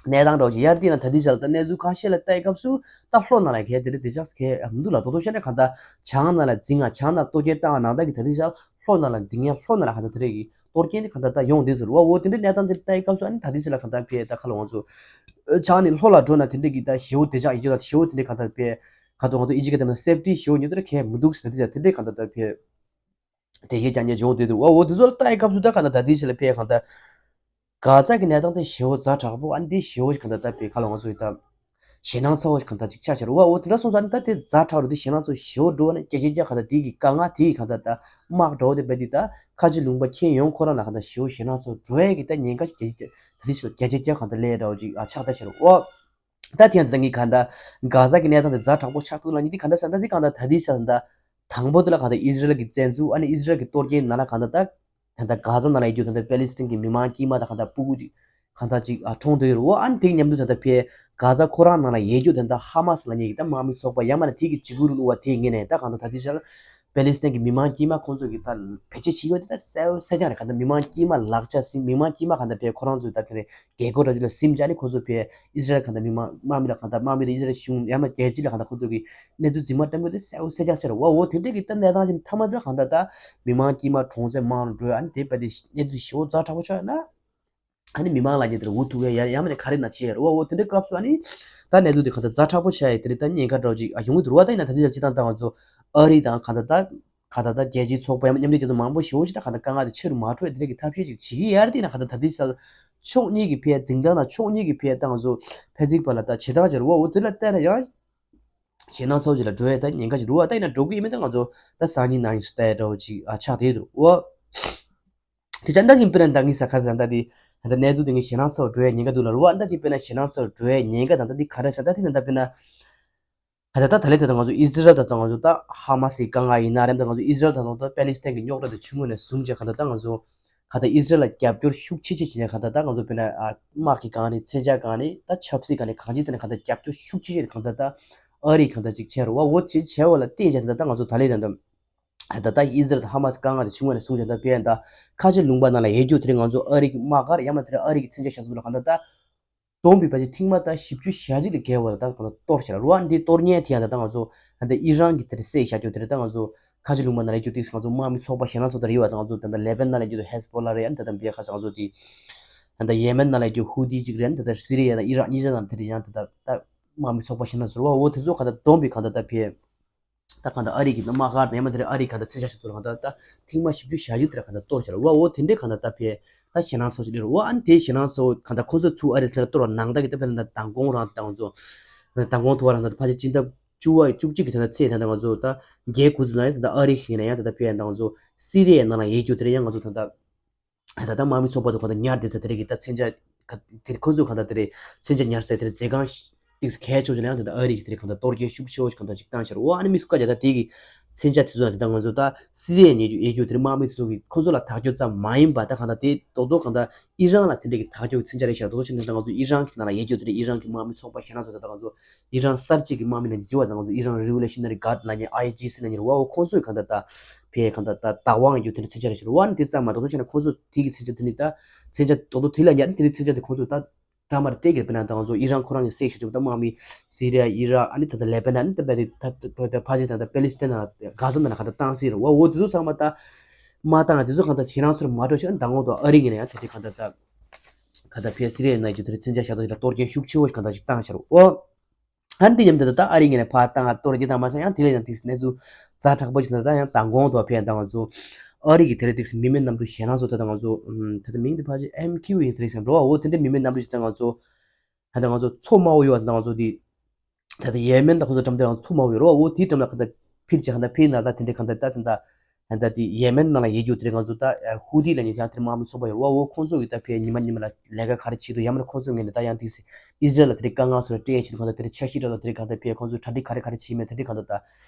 གནས་སྟངས་འདྲ་བོ་ཅིག་ཡར་བལྟས་ན། ད་ལྟའི་ཆར་ལ་ད་གནས་ཚུལ་ཁ་ཤས་ལ་བལྟ་ཡི་སྐབས་སུ་ད་ལྷོ་ནང་ལ་གལ་དེ་རེད་དེ་ཅག་གལ་མི་འདུག་ལ། དོ་དོ་བཤད་ན་གང་ལྟར་བྱང་ནང་ལ་འཛིང་ཡ། བྱང་ནང་གཏོར་སྐྱོན་བཏང་བ་ནང་ལྟར་གྱི་ད་ལྟའི་ཆར་ལྷོ་ནང་ལ་འཛིང་ཡ། ལྷོ་ནང་ལ་གང་ལྟར་དེ་རེད་གི་གཏོར་སྐྱོན་དེ་གང་ལྟར་ད་ཡོང་བསྡད་ཟེར་བ། འོ་དེ་འདྲའི་གནས་སྟངས་དེ་ལ་བལྟ་ཡི་སྐབས་སུ་ཨ་ནི་ད་ལྟའི་ཆར་ལ་གང་ལྟར་ཕེ་ད་ཁ་ལ་ང་ཚོ་བྱང་ནས་ལྷོ་ལ་འགྲོ་ན་དེ་འདྲའི་གི་ད་ཞེ་བོ་དེ་ཅག་ཡིན་རྒྱུ་ད་ཞེ་བོ་དེ་འདྲའི་གང་ལྟར་ཕེ་ག་དུ་ང་ཚོ་ཨི་ཇིབ་གི་དེ་མ་སེབ་ཊི་ཞེ་བོ་ཉོ་དེ་ར་གལ་མི་འདུག་ཟེར། ད་ལྟའི་ཆར་དེ་འདྲའི་གང་ལྟར་ད་ཕེ་འགྲེལ་བཤད་རྒྱག་མཁན་བྱུང་བསྡད་འདུག་བ། འོ་དེ་ཚོ་ལ་ལྟ་ཡི་སྐབས་སུ་ད་གང་ལྟར་ད་ལྟའི་ཆར་ལ་ཕེ་གང་ལྟར་གྷ་ཟ་གི་གནས་སྟངས་དེ་ཞེ་བོ་ཛ་དྲག་པོ། ཨ་ནི་དེ་ཞེ་བོ་ཞིག་གང་ལྟར་ད་ཕེ་ག་ལ་ང་ཚོ་ཡི་ད་ཞེད་སྣང་ཚ་བོ་ཞིག་གང་ལྟར་ཅིག་ཆགས་ཤར་བ། འོ་དེ་འདྲ་སོང་ཙང་ཨ་ནི་ད་དེ་ཛ་དྲག་རུ་དེ་ཞེད་སྣང་ཚ་བོ་ཞེ་བོ་འགྲོ་བ་ནི་སྐྱ་ཅིག་སྐྱ་གང་ལྟར་དེ་གི་དཀའ་ངལ་དེ་གི་གང་ལྟར་ད་དམག་འགྲོ་བ་དེ་བས་དེ་ད་ཁ་ཆེ་ལུང་པ་ཁྱེད་ཡོང་ཁོ་རང་ལ་གང་ལྟར་ཞེ་བོ་ཞེད་སྣང་ཚ་བོ་འགྲོ་ཡས་གི་ད་ཉེན་ཁ་ཞིག་སྐྱ་ཅིག་སྐྱ་ད་དེ་ཞིག་སྐྱ་ཅིག་སྐྱ་གང་ལྟར་སླེབས་འདྲ་བོ་ཅིག་ཨ་ཆགས་ད་ཤར་བ། ད་དེ་ཡང་ད་ངས་གང་ལྟར་གྷ་ཟ་གི་གནས་སྟངས་དེ་ཛ་དྲག་པོ་ཆགས་འདུག་ལབ་མཁན་དེ་གང་ལྟར་ས་ད་དེ་གང་ལྟར་ད་དེ་ཆ་ད་དང་པོ་དེ་ལ་གང་ལྟར་ཨི་ཟི་རལ་གྱི་བཙན་འཛུལ། ཨ་ནི་ཨི་ཟི་རལ་གྱི་གཏོར་སྐྱོན་ནང་ལ་གང་ལྟར་ད་ད་ལྟ་གྷ་ཟ་ནང་ལ་ཡོད་རྒྱུ་ད་ལྟ་པེ་ལི་སི་ཐན་གྱི་མི་མང་དཀྱུས་མ་དང་གང་ལྟར་སྤུ་གུ་ཅིག་གང་ལྟར་ཅིག་ཨ་གྲོངས་བསྡད་ཡོད་རེད། འོ་ཨ་ནི་དེ་གི་མཉམ་དུ་ད་ལྟ་ཕེ་གྷ་ཟ་ཁོ་རང་ནང་ལ་ཡོད་རྒྱུ་ད་ལྟ་ཧ་མ་སི་ལབ་མཁན་གྱི་ད་དམག་མི་ཚོགས་པ་ཡང་མིན་ན་དེ་གི་འཇིགས་སྐུལ་རུ་བ་དེ་ངོས་ནས་ད་གང་ལྟར་ད་ལྟའི་ཆར་པེ་ལི་སི་ཐན་གྱི་མི་མང་དཀྱུས་མ་ཁོང་ཚོ་གི་ད་བེད་སྤྱོད་བྱེད་ཡོད་དེ་ད་གསལ་པོ་གསལ་རྐྱང་རེད། གང་ལྟར་མི་མང་དཀྱུས་མ་ལག་ཆ་ཟིན། མི་མང་དཀྱུས་མ་གང་ལྟར་ཕེ་ཁོ་རང་ཚོའི་ད་དེ་རེད་རྒྱལ་སྒོ་འདྲ་ཅིག་ལ་ཟིན་བྱས་ནས་ཁོང་ཚོ་ཕེ་ཨི་ཟི་རལ་གང་ལྟར་མི་མང་དམག་མི་ལ་གང་ལྟར་དམག་མི་དང་ཨི་ཟི་རལ་གཞུང་ཡང་མིན་རྒྱལ་སྤྱི་ལ་གང་ལྟར་ཁོང་ཚོ་གི་གནས་ཚུལ་རྫུན་མ་བཀྲམ་དགོས་དེ་གསལ་པོ་གསལ་རྐྱང་ཆགས་རེད་བ། འོ་དེ་འདྲས་ཀྱི་ད་གནས་སྟངས་ཅིག་མཐའ་མ་དེ་ལ་གང་ལྟར་ད་མི་མང་དཀྱུས་མ་གྲོངས་ཚད་མང་རུ་འགྲོ་ཡ། ཨ་ནི་དེ་བས་དེ་གནས་ཚུལ་ཞེ་བོ་ཛ་དྲག་པོ་ཆགས་ཡོད་ན། ཨ་ནི་མི་མང་ལ་ཉེ་དེར་འུ་ཐུག་ཡ་ཡ་ཡང་མིན་ན་ག་རེ་ན་བྱེད་ཡ་རེད་བ། འོ་དེ་འདྲའི་སྐབས་སུ་ཨ་ནི་ད་གནས་ཚུལ་དེ་གང་ལྟར་ཛ་དྲག་པོ་ཆགས་ཡ་དེ་རེད། ད་ཉེན་ཁ་འདྲ་བོ་ཅིག་ཨ་ཡོང་གི་འདུག་རེད་བ། ད་ཡིན་ན་ད་ལྟའི་ཆར་སྤྱིར་བཏང་ད་ང་ཚོ་ཨ་རི་དང་གང་ལྟར་ད་གང་ལྟར་ད་རྒྱལ་སྤྱིའི་ཚོགས་པ་ཡང་མཉམ་འབྲེལ་རྒྱལ་ཚོགས་མང་པོ་ཞེ་བོ་ཞིག་ད་གང་ལྟར་དཀའ་ངལ་དེ་ཆེ་རུ་མ་འགྲོ་ཡ་དེ་འདྲ་གི་ཐབས་ཤེས་ཅིག་བྱེད་ཀྱི་ཡ་རེད། དེ་ཡིན་ན་གང་ལྟར་ད་ལྟའི་ཆར་ཕྱོགས་གཉིས་ཀྱི་ཕན་འཛིང་སྟངས་དང་ཕྱོགས་གཉིས་ཀྱི་ཕན་ད་ང་ཚོ་ཕན་ཚུན་བར་ལ་ད་བྱེད་སྟངས་ཅིག་རེད་བ། འོ་དེ་ལ་བལྟས་ན་ཡང་ཞེད་སྣང་ཚ་བོ་ཅིག་ལ་འགྲོ་ཡ་ད་ཉེན་ཁ་ཅིག་རེད་བ། ད་ཡིན་ན་འགྲོ་གི་ཡིན་མིན་ད་ང་ཚོ་ད་སང་ཉིན་གནངས་ཉིན་སུ་ལྟ་ཡ་འདྲ་བོ་ཅིག་ཨ་ཆགས་བསྡད་འདུག་འོ། དེ་ཆ་ད་ཡིན་དཔེར་ན་ད་ངས་ས་ཁ་ས་ད་དེ་ད་གནས་ཚུལ་དེ་ངས་ཞེད་སྣང་ཚ་བོ་འགྲོ་ཡ་ཉེན་ཁ་འདུག་ལ་རེད་བ། ད་དེ་དཔེར་ན་ཞེད་སྣང་ཚ་བོ་འགྲོ་ཡ་ཉེན་ཁ་དང་ད་དེ་ག་རེ་ས་ད་དེ་ན་ད་དཔེར་ན་ད་ད་ད་ད་ལས་ད་ད་ང་ཚོ་ཨི་ཟི་རལ་ད་ད་ང་ཚོ་ད་ཧ་མ་སི་གི་དཀའ་ངལ་ཡིན་ན་རེད། ད་ང་ཚོ་ཨི་ཟི་རལ་ད་ད་ད་པེ་ལི་སི་ཐན་གྱི་རྙོག་དྲ་དེ་ཆུང་ངུ་ནས་བཟུང་བྱས་གང་ལྟར་ད་ང་ཚོ་གང་ལྟར་ཨི་ཟི་རལ་ལ་རྒྱབ་སྐྱོར་ཤུགས་ཆེ་ཆེ་བྱས་ནས་གང་ལྟར་ད་ང་ཚོ་དཔེར་ན་ཨ་དམག་གི་སྒང་ནས་མཚོན་ཆ་སྒང་ནས་ད་ཆབ་སྲིད་སྒང་ནས་གང་ཅི་དེ་ནས་གང་ལྟར་རྒྱབ་སྐྱོར་ཤུགས་ཆེ་ཆེ་གང་ལྟར་ད་ཨ་རི་གང་ལྟར་ཅིག་བྱས་རེད་བ། འོ་ཅིག་བྱས་པ་ལ་བརྟེན་བྱས་ད་ད་ང་ཚོ་ད་ལས་ད་ད། ད་ལྟ་ཨི་ཟི་རལ་དང་ཧ་མ་སི་དཀའ་ངལ་དེ་བྱུང་བ་ནས་བཟུང་བྱས་ད་ཕན་ད་ཁ་ཆེ་ལུང་པ་ནང་ལ་ཡོད་རྒྱུ་དེ་རིང་ང་ཚོ་ཨ་རི་གི་དམག་སྒར་ཡང་མ་དེ་རིང་ཨ་རི་གི་མཚོན་ཆ་ཤ་ཚུགས་ལ་གང་ལྟར་ད་སྟོང་པའི་ཕལ་ཆེར་ཐེངས་མ་ད་བཞི་བཅུ་ཞེ་གཅིག་ལས་བརྒལ་བ་ལ་ད་གང་ལྟར་གཏོར་བྱས་ལ་རུ་བ་འདི་གཏོར་མཁན་དེ་ཡང་ད་ད་ང་ཚོ་ད་ལྟ་ཨི་རན་གི་དེ་རིང་བསད་བཞག་རྒྱུ་དེ་རིང་ད་ང་ཚོ་ཁ་ཆེ་ལུང་པ་ནང་ལ་ཡོད་རྒྱུ་དེ་ང་ཚོ་དམག་མི་ཚོགས་པ་ཞེད་སྣང་ཚོགས་ད་རེད་བ། ད་ང་ཚོ་ད་ལྟ་ལེ་བན་ནང་ལ་ཡོད་རྒྱུ་ཧེ་ཟ་བྷོ་ལ་རེད། ཡང་ད་ལྟ་བི་ཁ་ས་ང་ཚོ་དེ་ད་ལྟ་ཡེ་མེན་ནང་ལ་ཡོད་རྒྱུ་ཧུ་ཐི་གཅིག་རེད། ད་ལྟ་སི་རི་ཡ་དང་ཨི་རག་གཉིས་ཆ་ནང་དེ་རིང་ཡང་ད་ལྟ་ད་དམག་མི་ཚོགས་པ་ཞེད་སྣང་ཚོགས་རེད་བ། འོ་དེ་ཚོ་གང་ལྟར་བསྡོམས་པས་གང་ལྟར་ད་ཕན། ད་གང་ལྟར་ཨ་རི་གི་དམག་སྒར་དང་ཡང་མ་དེ་རིང་ཨ་རི་གང་ལྟར་མཚོན་ཆ་ཤ་ཚུགས་ལ་གང་ལྟར་ད་ཐེངས་མ་བཞི་བཅུ་ཞེ་གཅིག་དེ་རིང་གང་ལྟར་གཏོར་བྱས་ལ་བ། འོ་དེ་འདྲའི་གང་ལྟར་ད་ཕན་ད་ཞེད་སྣང་ཚ་བོ་ཞིག་སླེབས་རེད་བ། ཨ་ནི་དེ་ཞེད་སྣང་ཚ་བོ་གང་ལྟར་ཁོ་ཚོ་ཚུར་ཨ་རི་དེ་ལ་གཏོར་བ་ནང་ལྟར་གྱི་ད་ཕན་ད་མདང་དགོང་རང་ད་ང་ཚོ་མདང་དགོང་ཐོག་རང་ད་ཕལ་ཆེར་སྤྱི་ཟླ་བཅུ་པ་བཅུ་གཅིག་གི་ད་ད་ཚེས་ད་ད་ང་ཚོ་ད་རྒྱའི་དགུ་ཚོད་ནང་ད་ད་ཨ་རི་ཡིན་ན་ཡང་ད་ད་ཕན་ད་ང་ཚོ་སི་རི་ཡའི་ནང་ལ་ཡོད་རྒྱུ་དེ་རིང་ཡང་ང་ཚོ་ད་ད། ད་ལྟ་དམག་མི་ཚོགས་པ་དང་གང་ལྟར་ཉར་བསྡད་ས་དེ་རིང་གི་ད་མཚོན་ཆ་ག་དེ་ཁོ་ཚོས་གང་ལྟར་དེ་རིང་མཚོན་ཆ་ཉར་ས་དེ་རིང་མཛད་ཁང་ཏིག་གལ་ཆེ་ཆེ་ལ་ཡང་ད་ལྟ་ཨ་རི་གི་དེ་རིང་གང་ལྟར་གཏོར་སྐྱོན་ཤུགས་ཆེ་བོ་ཞིག་གང་ལྟར་ཅིག་བཏང་ཤར་བ། ཨ་ནི་མི་སུ་སྐད་ཆ་ད་དེ་གི་མཚོན་ཆ་དེ་ཚོ་ད་ལྟ་ང་ཚོ་ད་སི་རི་ཡའི་ཉེ་རྒྱུ་ཡེ་རྒྱུ་དེ་རིང་དམག་མི་ཚོ་གི་ཁོ་ཚོ་ལ་ཐག་གཅོད་ཙམ་མ་ཡིན་པ་ད་གང་ལྟར་དེ་རྡོག་རྡོག་གང་ལྟར་ཨི་རན་ལ་དེ་འདྲ་གི་ཐག་གཅོད་ཀྱི་མཚོན་ཆ་རེད་ཤག་རྡོག་རྡོག་བྱས་ན་ད་ང་ཚོ་ཨི་རན་གི་ནང་ལ་ཡེ་རྒྱུ་དེ་རིང་ཨི་རན་གི་དམག་མི་ཚོགས་པ་ཞེད་སྣང་ཚ་བོ་ད་ད་ང་ཚོ་ཨི་རན་གསར་བརྗེ་གི་དམག་མི་ནང་བཞིན་བ་ད་ང་ཚོ་ཨི་རན་རི་ཝོ་ལུ་ཤི་ན་རི་གྷར་ཌི་ལབ་མཁན་ཨའི་ཇི་སི་ལབ་མཁན་རེད་བ། འོ་ཁོང་ཚོས་གང་ལྟར་ད་ཕེ་གང་ལྟར་ད་བདག་དབང་ཡོད་རྒྱུ་དེ་འདྲ་མཚོན་ཆ་རེད་ཤག་རེད་བ། ཨ་ནི་དེ་ཙམ་མ་རྡོག་རྡོག་བྱས་ན་ཁོང་ཚོ་དེ་གི་མཚོན་ཆ་དེ་ནི་ད་མཚོན་ཆ་རྡོག་རྡོག་དེ་ལ་ཉར་དེ་ནི་མཚོན་ཆ་དེ་ཁོང་ཚོས་ད་འདྲ་མར་སྤྲད་གི་དཔེར་ན་ད་ང་ཚོ་ཨི་རན་ཁོ་རང་གི་བསད་བཞག་རྒྱུ་ད་དམག་མི་སི་རི་ཡ་ཨི་རག་ཨ་ནི་ད་ད་ལེ་བྷ་ནན་ཨ་ནི་ད་ཕེ་དེ་ད་ད་ཕ་ཇི་ད་ད་པེ་ལི་སི་ཐན་ནང་གྷ་ཟ་ནང་ལ་གང་ལྟར་བཏང་སྲིད་རེད་བ། འོ་དེ་ཚོ་ཚང་མ་ད་མ་བཏང་དེ་ཚོ་གང་ལྟར་ཞེད་སྣང་ཚ་བོ་མ་འགྲོ་ཤག་ཨ་ནི་ད་ངོ་ད་ཨ་རི་ངོས་ནས་ཡང་དེ་དེ་གང་ལྟར་ད་གང་ལྟར་ཕེ་སི་རི་ཡའི་ནང་རྒྱུ་དེ་རིང་མཚོན་ཆ་ཤ་ཚ་ཞིག་ལ་གཏོར་སྐྱོན་ཤུགས་ཆེ་བོ་ཞིག་གང་ལྟར་ཞིག་བཏང་ཤར་བ། འོ། ཨ་ནི་དེ་མཉམ་དུ་ད་ཨ་རི་ངོས་ནས་ཕར་བཏང་ང་གཏོར་རྒྱུ་དང་མ་ཟད་ཡང་དེ་ལས་ཡང་ཏིག་གནས་ཚུལ་ཛ་དྲག་པོ་ཞིག་ད་ད་ཡང་མདང་དགོང་དུ་ཕེབས་ད་ང་ཚོ་ཨ་རི་གི་དེ་རིང་ཏིག་མི་མེད་གནམ་གྲུ་ཞེད་སྣང་ཚ་བོ་ད་ད་ང་ཚོ་ད་ད་མིང་དེ་ཕལ་ཆེར་ཨེམ་ཁིའུ་ཡིན་དེ་རིང་སམ་རོ། འོ་དེ་འདྲའི་མི་མེད་གནམ་གྲུ་ཞིག་ད་ང་ཚོ་ད་ད་ང་ཚོ་མཚོ་དམའ་བོ་ཡོད་པ་ད་ང་ཚོ་དེ་ད་ད་ཡེ་མེན་ད་ཁོ་ཚོ་འགྲམ་དེ་ང་ཚོ་མཚོ་དམའ་བོ་ཡོད་རེད་བ། འོ་དེའི་འགྲམ་ལ་གང་ལྟར་ཕེབས་བྱས་གང་ལྟར་ཕེབས་ན་ད་དེ་འདྲའི་གང་ལྟར་ད་དེ་འདྲ། ད་ལྟ་དེ་ཡེ་མེན་ནང་ལ་ཡོད་རྒྱུ་དེ་རིང་ང་ཚོ་ད་ཧུ་ཐི་ལབ་མཁན་ཡང་དེ་རིང་དམག་མི་ཚོགས་པ་ཡོད་རེད་བ། འོ་ཁོང་ཚོ་གིས་ད་ཕེ་ཉི་མ་ཉི་མ་ལ་ལས་ཀ་ག་རེ་བྱེད་འདུག་ཡང་མིན་ན་ཁོང་ཚོ་ངོས་ནས་ད་ཡང་དེ་ཨི་ཟི་རལ་ལ་དེ་རིང་དཀའ་ངལ་སོགས་སྤྲད་བྱེད་འདུག་གང་ལྟར་དེ་རིང་འཆར་གཞི་འདྲ་ལ་དེ་རིང་གང་ལྟར་ཕེ་ཁོང་ཚོས་གྲ་སྒྲིག་ག་རེ་ག་རེ་བྱེད་མེད་དེ་རིང་གང་ལྟར་ད་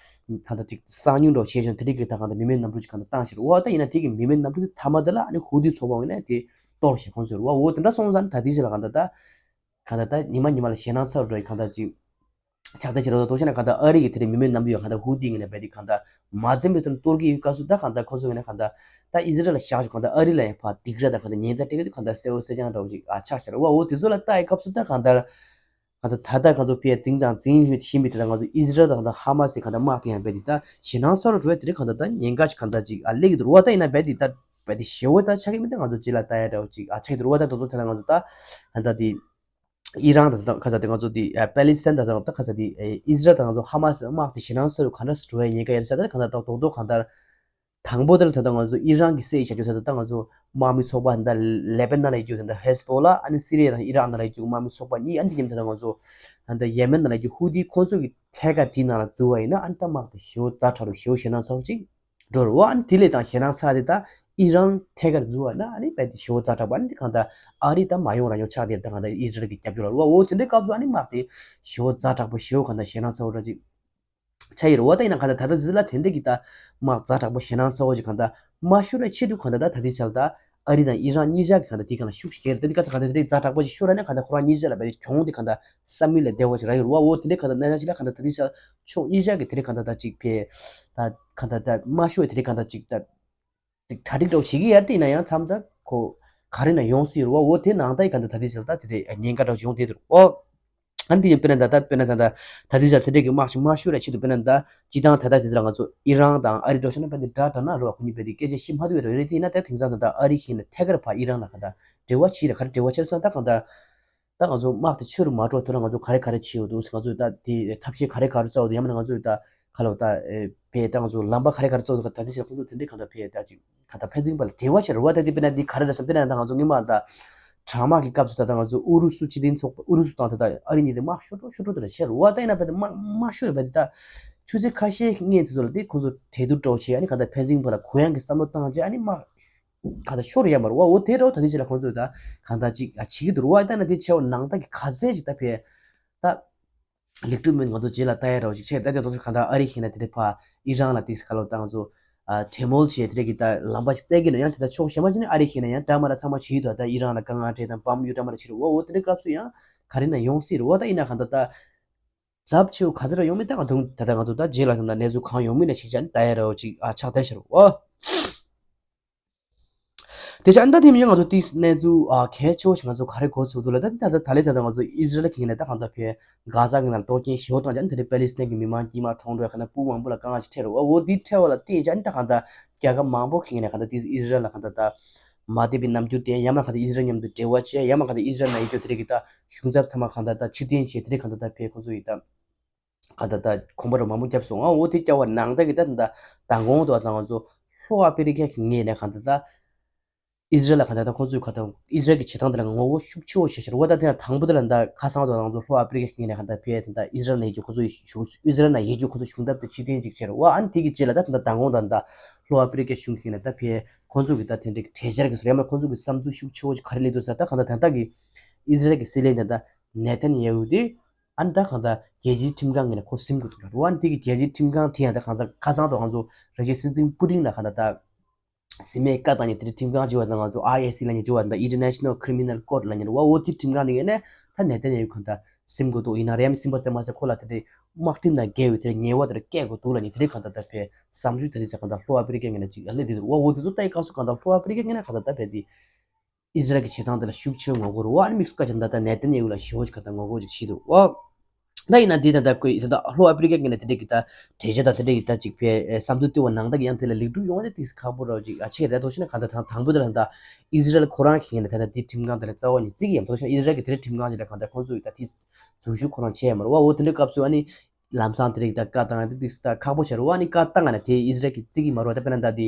གང་ལྟར་ཅིག་གསང་ཉུལ་འདྲ་བྱས་བྱུང་དེ་རིང་གི་ད་གང་ལྟར་མི་མེད་གནམ་གྲུ་ཅིག་གང་ལྟར་བཏང་ཕྱིར། འོ་ད་ཡིན་ན་དེ་གི་མི་མེད་གནམ་གྲུ་དེ་མཐའ་མ་དེ་ལ་ཨ་ནི་ཧུ་ཐི་ཚོགས་པ་ངོས་ནས་དེ་གཏོར་བྱས་ཁོང་ཚོས་རེད་བ། འོ་དེ་འདྲ་སོང་ཙང་ད་དེ་ཅིག་ལ་གང་ལྟར་ད་གང་ལྟར་ད་ཉི་མ་ཉི་མ་ལ་ཞེད་སྣང་ཚ་བོ་འདྲ་གང་ལྟར་ཅིག་ཕྱག་དེ་བྱེད་རོགས་དང་དོ་ཤ་ན་གང་ལྟར་ཨ་རི་གི་དེ་རིང་མི་མེད་རྣམ་པ་ཡོད་གང་ལྟར་ཧུ་ཏི་ངོས་ནས་རྦད་དེ་གང་ལྟར་མ་འཛེམ་པའི་ཐོག་ནས་གཏོར་གྱི་ཡོད་སྐབས་སུ་ད་གང་ལྟར་ཁོང་ཚོ་ངོས་ནས་གང་ལྟར་ད་ཨི་ཟི་རལ་ལ་བཞག་ཆོག་གང་ལྟར་ཨ་རི་ལ་ཡང་ཕར་སྡིགས་ར་དང་གང་ལྟར་ཉེན་བརྡ་སྤྲད་ཀྱི་འདུག་གང་ལྟར་གསལ་པོ་གསལ་རྐྱང་འདྲ་བོ་ཅིག་ཨ་ཆགས་ཤར་བ་འོ་དེ་ཚོ་ལ་ལྟ་ཡི་སྐབས་སུ་ད་གང་ལྟར་གང་ལྟར་ད་ལྟ་གང་ཚོ་ཕེ་འཛིང་དང་འཛིང་ཡོད་བཞིན་པའི་དེ་ལ་ང་ཚོ་ཨི་ཟི་རལ་དང་གང་ལྟར་ཧ་མ་སི་གང་ལྟར་དམག་དེ་ཡང་རྦད་དེ་ད་ཞེད་སྣང་ཚ་རུ་འགྲོ་བའི་དེ་རིང་གང་ལྟར་ད་ཉེན་ཁ་ཅིག་གང་ལྟར་ཅིག་ཨ་སླེབས་ཀྱི་འདུག་ར་བ། ད་ཡིན་ན་རྦད་དེ་ད་རྦད་དེ་ཞེ་བོ་ད་ཆགས་ཀྱི་མི་ད་ང་ཚོ་རྗེས་ལ་ལྟ་ཡ་འདྲ་བོ་ཅིག་ཨ་ཆགས་ཀྱི་འདུག་ར་བ། ད་དོ་ཚོ་དེ་ལ་ང་ཚོ་ད་གང་ལྟར་དེ། ཨི་རན་དང་དང་ཁ་ས་དེ་ང་ཚོ་དེ་ཨ་པེ་ལི་སི་ཐན་དང་དང་ད་ཁ་ས་དེ་ཨི་ཟི་རལ་དང་ང་ཚོ་ཧ་མ་སི་དམག་དེ་ཞེད་སྣང་ཚ་རུ་ག་འདྲ་སེ་འགྲོ་བའི་ཉེན་ཁ་ཡོད་ས་ད་གང་ལྟར་ད་རྡོག་རྡོག་གང་ལྟར་དང་པོ་དེ་ལ་ད་ལྟ་ང་ཚོ་ཨི་རན་གྱི་སེ་ཡི་བྱ་རྒྱུ་ད་ལྟ་ང་ཚོ་དམག་མི་ཚོགས་པ་ད་ལེ་པེ་ནན་ལ་ཡོད་རྒྱུ་ད་ལྟ་ཧེ་ཟི་བྷོ་ལ་ཨ་ནི་སི་རི་ཡ་དང་ཨི་རན་ནང་ལ་ཡོད་རྒྱུ་དམག་མི་ཚོགས་པ་གཉིས་ཨ་ནི་དེ་མཉམ་ད་ལྟ་ང་ཚོ་ད་ལྟ་ཡེ་མེན་ནང་ལ་ཡོད་རྒྱུ་ཧུ་ཏི་ཁོང་ཚོ་གི་ཐད་ཀར་དེའི་ནང་ལ་འཛུལ་བ་ཡིན་ན་ཨ་ནི་ད་དམག་དེ་ཞེ་བོ་ཛ་དྲག་རུ་ཞེ་བོ་ཞེད་སྣང་ཚ་བོ་ཅིག་འགྲོ་རུ་བ། ཨ་ནི་དེ་ལས་དང་ཞེད་སྣང་ཚ་དེ་ད་ཨི་རན་ཐད་ཀར་འཛུལ་བ་ན་ཨ་ནི་རྦད་དེ་ཞེ་བོ་ཛ་དྲག་པོ་ཨ་ནི་དེ་གང་ལྟར་ཨ་རི་ད་མ་ཡོང་ར་ཡོང་ཆགས་དེ་ད་གང་ལྟར་ཨི་ཟི་རལ་གྱི་རྒྱབ་སྐྱོར་ལ་རུ་བ་འོ་དེ་འདྲའི་སྐབས་སུ་ཨ་ནི་དམག་དེ་ཞེ་བོ་ཛ་དྲག་པོ་ཞེ་བོ་གང་ལྟར་ཞེད་སྣང་ཚ་བོ་འདྲ་ཅིག་ཆགས་ཡོད་རུ་བ། ད་ཡིན་ན་གང་ལྟར་ད་ལྟ་དེ་ལ་དེ་འདྲའི་གི་ད་དམག་ཛ་དྲག་པོ་ཞེད་སྣང་ཚ་བོ་ཅིག་གང་ལྟར་མ་ཤོར་བའི་ཆེད་དུ་གང་ལྟར་ད་ད་ལྟའི་ཆར་ད་ཨ་རི་དང་ཨི་རན་གཉིས་ཆ་གི་གང་ལྟར་དེ་གང་ལ་ཤུགས་རྒྱས་རེད། ད་འདི་ག་ཚ་གང་ལྟར་དེ་འདྲའི་ཛ་དྲག་པོ་ཅིག་ཤོར་ར་ན་གང་ལྟར་ཁོ་རང་གཉིས་ཆ་ལ་བས་གྱོང་དེ་གང་ལྟར་བསམ་ཡུལ་ལས་བདེ་བོ་ཅིག་རག་ཡོད་རུ་བ། འོ་དེ་འདྲའི་གང་ལྟར་གནས་སྟངས་ཅིག་ལ་གང་ལྟར་ད་ལྟའི་ཆར་ཕྱོགས་གཉིས་ཆ་གི་དེ་རེད་གང་ལྟར་ད་ཅིག་ཕེ་ད་གང་ལྟར་ད་མ་ཤོར་བའི་དེ་རེད་གང་ལྟར་ཅིག་ད་ཅིག་གྲ་སྒྲིག་འདྲ་བོ་བྱེད་ཀྱི་ཡར་དེ་ཡིན་ན་ཡང་མཚམས་ད་ཁོ་ག་རེ་ན་ཡོང་སྲིད་རུ་བ། འོ་དེ་ནང་ད་ཡི་གང་ལྟར་ད་ལྟའི་ཆར་ད་དེ་རེད་ཉེན་ཁ་འདྲ་བོ་ཅིག་ཡོང་དེ་འདུག་འོ། ཨ་ནི་དེ་ཡང་དཔེར་ན་ད་ལྟ་དཔེར་ན་ད་ལྟ་ད་ལྟའི་ཆར་དེ་འདྲས་ཀྱི་དམག་ཅིག་མ་ཤོར་ར་ཆེད་དུ་དཔེར་ན་ད་སྤྱི་བཏང་ད་ལྟ་དེ་ཚོ་ལ་ང་ཚོ་ཨི་རན་དང་ཨ་རི་འགྲོ་ཤེས་ན་དཔེར་ན་འདྲ་འདྲ་ན་རུ་བ་ཁོ་གཉིས་དཔེ་དེ་སྐད་ཆ་བཤད་མ་ཐུབ་པའི་རོ་རེད། དེ་ཡིན་ན་ད་དེང་སང་ད་ལྟ་ཨ་རི་ཁེ་ན་ཐད་ཀར་ཕ་ཨི་རན་ལ་ག་ད་འབྲེལ་བ་བྱེད་ར་ག་འབྲེལ་བ་བྱེད་སོང་ད་གང་ད། ད་ང་ཚོ་དམག་དེ་ཆེ་རུ་མ་འགྲོ་ཐུབ་ན་ང་ཚོ་ག་རེ་ག་རེ་བྱེད་ཡོད་འདུག་ང་ཚོ་ད་དེ་ཐབས་ཤེས་ག་རེ་ག་རེ་རྩ་བ་འདུག་ཡང་མིན་ན་ང་ཚོ་ད་ག་ལ་ད་ཨེ་བས་ད་ང་ཚོ་ལམ་པ་ག་རེ་ག་རེ་རྩ་བ་འདུག་ད་དེ་ཕྱིར་ཁོང་ཚོ་དེ་འདྲའི་གང་ལྟར་ཕེ་ད་ཅིག་གང་ལྟར་ཕན་ཚུན་བར་ལ་འབྲེལ་བ་བྱེད་རུ་བ། ད་དེ་དཔེར་ན་འདི་ག་རེ་རེད་ཟེར་དཔེར་ན་ད་ང་ཚོ་སྔོན་མ་ད་གྲང་དམག་གི་སྐབས་སུ་ད་ད་ང་ཚོ་ཨུ་རུ་སུ་སྤྱི་མཐུན་ཚོགས་པ་ཨུ་རུ་སུ་དང་ད་ད་ཨ་རི་གཉིས་དེ་དམག་ཤོར་འགྲོ་ཤོར་འགྲོ་དེ་ལ་བྱེད་རུ་བ། ད་ཡིན་ན་བས་ད་དམག་དམག་ཤོར་བས་དེ་ད་ཆུ་ཚོད་ཁ་ཤས་སྔོན་དེ་ཚོ་ལ་དེ་ཁོང་ཚོ་གྲོས་བསྡུར་འགྲོ་བྱེད་ཨ་ནི་གང་ལྟར་ཕན་ཚུན་བར་ལ་གུ་ཡངས་ཀྱི་བསམ་བློ་བཏང་བྱས་ཨ་ནི་དམག་གང་ལྟར་ཤོར་ཡ་མ་རེད་བ། འོ་དེ་འདྲ་བོ་ད་ལྟའི་ཆ་ལ་ཁོང་ཚོས་ད་གང་ལྟར་ཅིག་ཨ་བྱེད་ཀྱི་འདུག་རུ་བ། ད་ན་དེ་ཆེ་བ་ནང་ལྟ་གི་ག་ཚད་ཅིག་ད་ཕེ་ད་ལེགས་གྲུབ་མེད་ང་ཚོ་རྗེས་ལ་ལྟ་ཡ་འདྲ་བོ་ཅིག་ཆེ། ད་དེ་དོག་ཆུ་གང་ལྟར་ཨ་རི་ཁེ་ན་དེ་དེ་ཕ་ཨི་རན་ལ་དེ་ག་ལོ་ད་ང་ཚོ་ཨ་གྲོས་མོལ་བྱས་དེ་རེད་གི་ད་ལམ་པ་ཅིག་བཙལ་གི་ནོ་ཡང་དེ་ད་ཕྱོགས་གཞན་པ་ཅིག་ནས་ཨ་རི་ཁེ་ན་ཡང་འདྲ་མ་འདྲ་ཚང་མ་བྱེད་ཡི་འདུག་ད་ཨི་རན་ལ་དཀའ་ངལ་འཕྲད་དང་བམ་གཡུག་འདྲ་མ་འདྲ་བྱེད་རུ་བ། འོ་དེ་འདྲའི་སྐབས་སུ་ཡང་ག་རེ་ན་ཡོང་སྲིད་རུ་བ། ད་ཡིན་ན་གང་ལྟར་ད། ཚབས་ཆེ་བོ་ག་ཚོད་ར་ཡོང་མིན་ད་ང་ཚོ་ད་ལྟ་ང་ཚོ་ད་རྗེས་ལ་ད་ལྟ་གནས་ཚུལ་གང་ཡོང་མིན་ལ་ཞིག་ཅན་ད་ཡ་ར་བ་ཅིག་ཨ་ཆགས་བསྡད་ཤར་བ། དེ་ཆ་ཨ་ད་དེ་མིན་ང་ཚོ་ཏིས་གནས་ཚུལ་ཨ་གལ་ཆེ་བོ་ཞིག་ང་ཚོ་ག་རེ་གོ་ཚུགས་འདུག་ལ་ད་དེ་ད་ལྟ་ད་ལེ་ད་ལྟ་ང་ཚོ་ཨི་ཟི་རལ་གྱི་ངོས་ནས་ད་གང་ལྟར་ཕེ་གྷ་ཟ་གི་ནང་གཏོར་སྐྱོན་ཞེ་བོ་བཏང་ཅན་དེ་རེད། པེ་ལི་སི་ཐན་གྱི་མི་མང་དཀྱུས་མ་གྲོངས་འགྲོ་ཡ་ཁ་ན་སྤུ་མང་པོ་ལ་དཀའ་ངལ་ཞིག་འཕྲད་རེད་བ། འོ་དེ་འཕྲད་བ་ལ་བརྟེན་ཅན་ད་གང་ལྟར་རྒྱལ་ཁབ་མང་པོ་གི་ངོས་ནས་གང་ལྟར་ཏིས་ཨི་ཟི་རལ་ལ་གང་ལྟར་ད་མ་བདེ་བའི་རྣམ་འགྱུར་བསྟན་ཡང་མ་གང་ལྟར་ཨི་ཟི་རལ་མཉམ་དུ་འབྲེལ་བ་བྱས་ཡང་མ་གང་ལྟར་ཨི་ཟི་རལ་ནང་ཡོད་རྒྱུ་དེ་རེད་གི་ད་གཞུང་ཚབ་ཚང་མ་གང་ལྟར་ད་ཕྱིར་འཐེན་བྱས་དེ་རེད་གང་ལྟར་ད་ཕེ་ཁོང་ཚོ་ཡི་ད། ག་ད་ད་གོམ་པ་རུ་མང་པོ་བརྒྱབ་སོང་ཨ། འོ་དེ་བསྐྱལ་བ་ནང་ལྟ་གི་ད་ད་མདང་དགོང་དུ་ད་ང་ཚོ་ལྷོ་ཨ་ཕི་རི་ཀ་གི་ངོས་ནས་ག་ད་ད་ཨི་ཟི་རལ་ལ་ག་ད་ད་ཁོང་ཚོས་ག་ད་ཨི་ཟི་རལ་གྱི་བྱེད་སྟངས་དེ་ལ་ངོ་རྒོལ་ཤུགས་ཆེ་བོ་བྱས་ཤར་བ། ད་དེ་ཡང་དང་པོ་དེ་ལ་ད་ཁ་སང་དུ་ང་ཚོ་ལྷོ་ཨ་ཕི་རི་ཀ་གི་ངོས་ནས་ག་ད་ཕེ་ད་ད་ཨི་ཟི་རལ་ནང་ཡོད་རྒྱུ་ཁོང་ཚོ་གཞུང་ཨི་ཟི་རལ་ནང་ཡོད་རྒྱུ་ཁོང་ཚོ་གཞུང་འདབས་དེ་ཕྱིར་འཐེན་ཅིག་བྱས་ར་བ། ཨ་ནི་དེ་གི་རྗེས་ལ་ད་ད་མདང་དགོང་དང་ད་ལྷོ་ཨ་ཕི་རི་ཀ་གཞུང་གི་ངོས་ནས་ད་ཕེ་ཁོང་ཚོ་གི་ད་དེ་འདྲའི་གྲོས་འཆར་གི་ཟེར་ཡ་མ་ཁོང་ཚོ་གི་བསམ་ཚུལ་ཤུགས་ཆེ་བོ་ཅིག་ག་རེ་སླེབས་འདུག་ཟེར་ད་ག་ད་ད་ད་གི་ཨི་ཟི་རལ་གི་སྲིད་བློན་དེ་ད་ནེ་ཐན་ཡ་ཧུ་དེ། ཨ་ནི་ད་གང་ལྟར་རྒྱལ་སྤྱིའི་ཁྲིམས་ཁང་ངོས་ནས་ཁོ་ཟིན་དགོས་འདུག་ལ། འོ་ཨ་ནི་དེ་གི་རྒྱལ་སྤྱིའི་ཁྲིམས་ཁང་དེ་ཡང་ད་གང་ལྟར་ཁ་སང་དུ་ང་ཚོ་ར་ཤི་ཡའི་སྲིད་འཛིན་པུ་ཏིན་ལ་གང་ལྟར་ད་ཟིན་མེད་བཀའ་བཏང་ནས་དེ་འདྲའི་ཁྲིམས་ཁང་བརྗོད་པ་དང་ང་ཚོ་ཨའི་ཨའི་སི་ལབ་ནས་བརྗོད་པ་དང་International Criminal Court ལབ་ནས་ར་བ། འོ་དེ་ཁྲིམས་ཁང་དེ་ངོས་ནས་ད་ནེ་ཐན་ཡ་ཧུ་གང་ལྟར་ཟིན་དགོས་འདུག་ཡིན་ན་རེམ་ཟིན་པ་ཙམ་མ་ཟད་ཁོ་ལ་དེ་འདྲའི་དམག་ཁྲིམས་དང་འགལ་བའི་དེ་འདྲའི་ཉེས་པ་དེ་འདྲ་བཀལ་དགོས་འདུག་ལབ་ནས་དེ་འདྲའི་གང་ལྟར་ད་ཕེ་བསམ་ཚུལ་དེ་འདྲ་ཚོ་གང་ལྟར་ལྷོ་ཨ་ཕི་རི་ཀའི་ངོས་ནས་ཅིག་ཡར་སླེབས་བསྡད་འདུག་བ། འོ་དེ་ཚོ་ལྟ་ཡི་སྐབས་སུ་གང་ལྟར་ལྷོ་ཨ་ཕི་རི་ཀའི་ངོས་ནས་གང་ལྟར་ད་ཕེ་དེ། ཨི་ཟི་རལ་གྱི་བྱེད་སྟངས་དེ་ལ་ཤུགས་ཆེ་ངོ་རྒོལ་རུ་བ། ཨ་ནི་དམིགས་སུ་བཀའ་བྱས་ན་ད་ནེ་ཐན་ཡ་ཧུ་ལ་ཞི་བོ་ཞིག་ག་ད་ངོ་རྒོལ་ཅིག་བྱེད་འདུག་ཨོ། ད་ཡིན་ན་འདི་ད་ལྟ་ཀོ་ད་ལྟ་ལྷོ་ཨ་ཕི་རི་ཀ་གི་ནས་དེ་འདྲས་ཀྱི་ད་གྲོས་ཆོད་དང་དེ་འདྲས་ཀྱི་ད་ཅིག་ཕེ་བསམ་ཚུལ་བཏོན་པ་ནང་ད་གི་ཡང་དེ་ལ་ལེགས་གྲུབ་ཡོང་བ་དེ་ཏིག་ཁག་པོ་ར་ཅིག་ཨ་ཆེ་རེད། དོ་ཤི་ན་ག་ད་དང་དང་པོ་དེ་ལ་ད་ཨི་ཟི་རལ་ཁོ་རང་གི་ངོས་ནས་ད་ད་འདི་ཁྲིམས་ཁང་དེ་ལ་རྩ་བ་ནས་བརྩི་གི་ཡང་དོ་ཤི་ན་ཨི་ཟི་རལ་གི་དེ་འདྲས་ཁྲིམས་ཁང་ཅིག་ལ་ག་ད་ཁོང་ཚོ་ཡི་ད་དེ་འཛུལ་ཞུགས་ཁོ་རང་བྱས་ཡ་མ་རེད་བ། འོ་དེ་འདྲའི་སྐབས་སུ་ཨ་ནི། ལམ་སང་དེ་རིགས་ད་བཀའ་བཏང་ཡ་དེ་ཏིག་ད་ཁག་པོ་ཆགས་རེད་བ། ཨ་ནི་བཀའ་བཏང་ཡ་ན་དེ་ཨི་ཟི་རལ་གྱིས་བརྩི་གི་མ་རེད་བ། ད་དཔེར་ན་ད་དེ་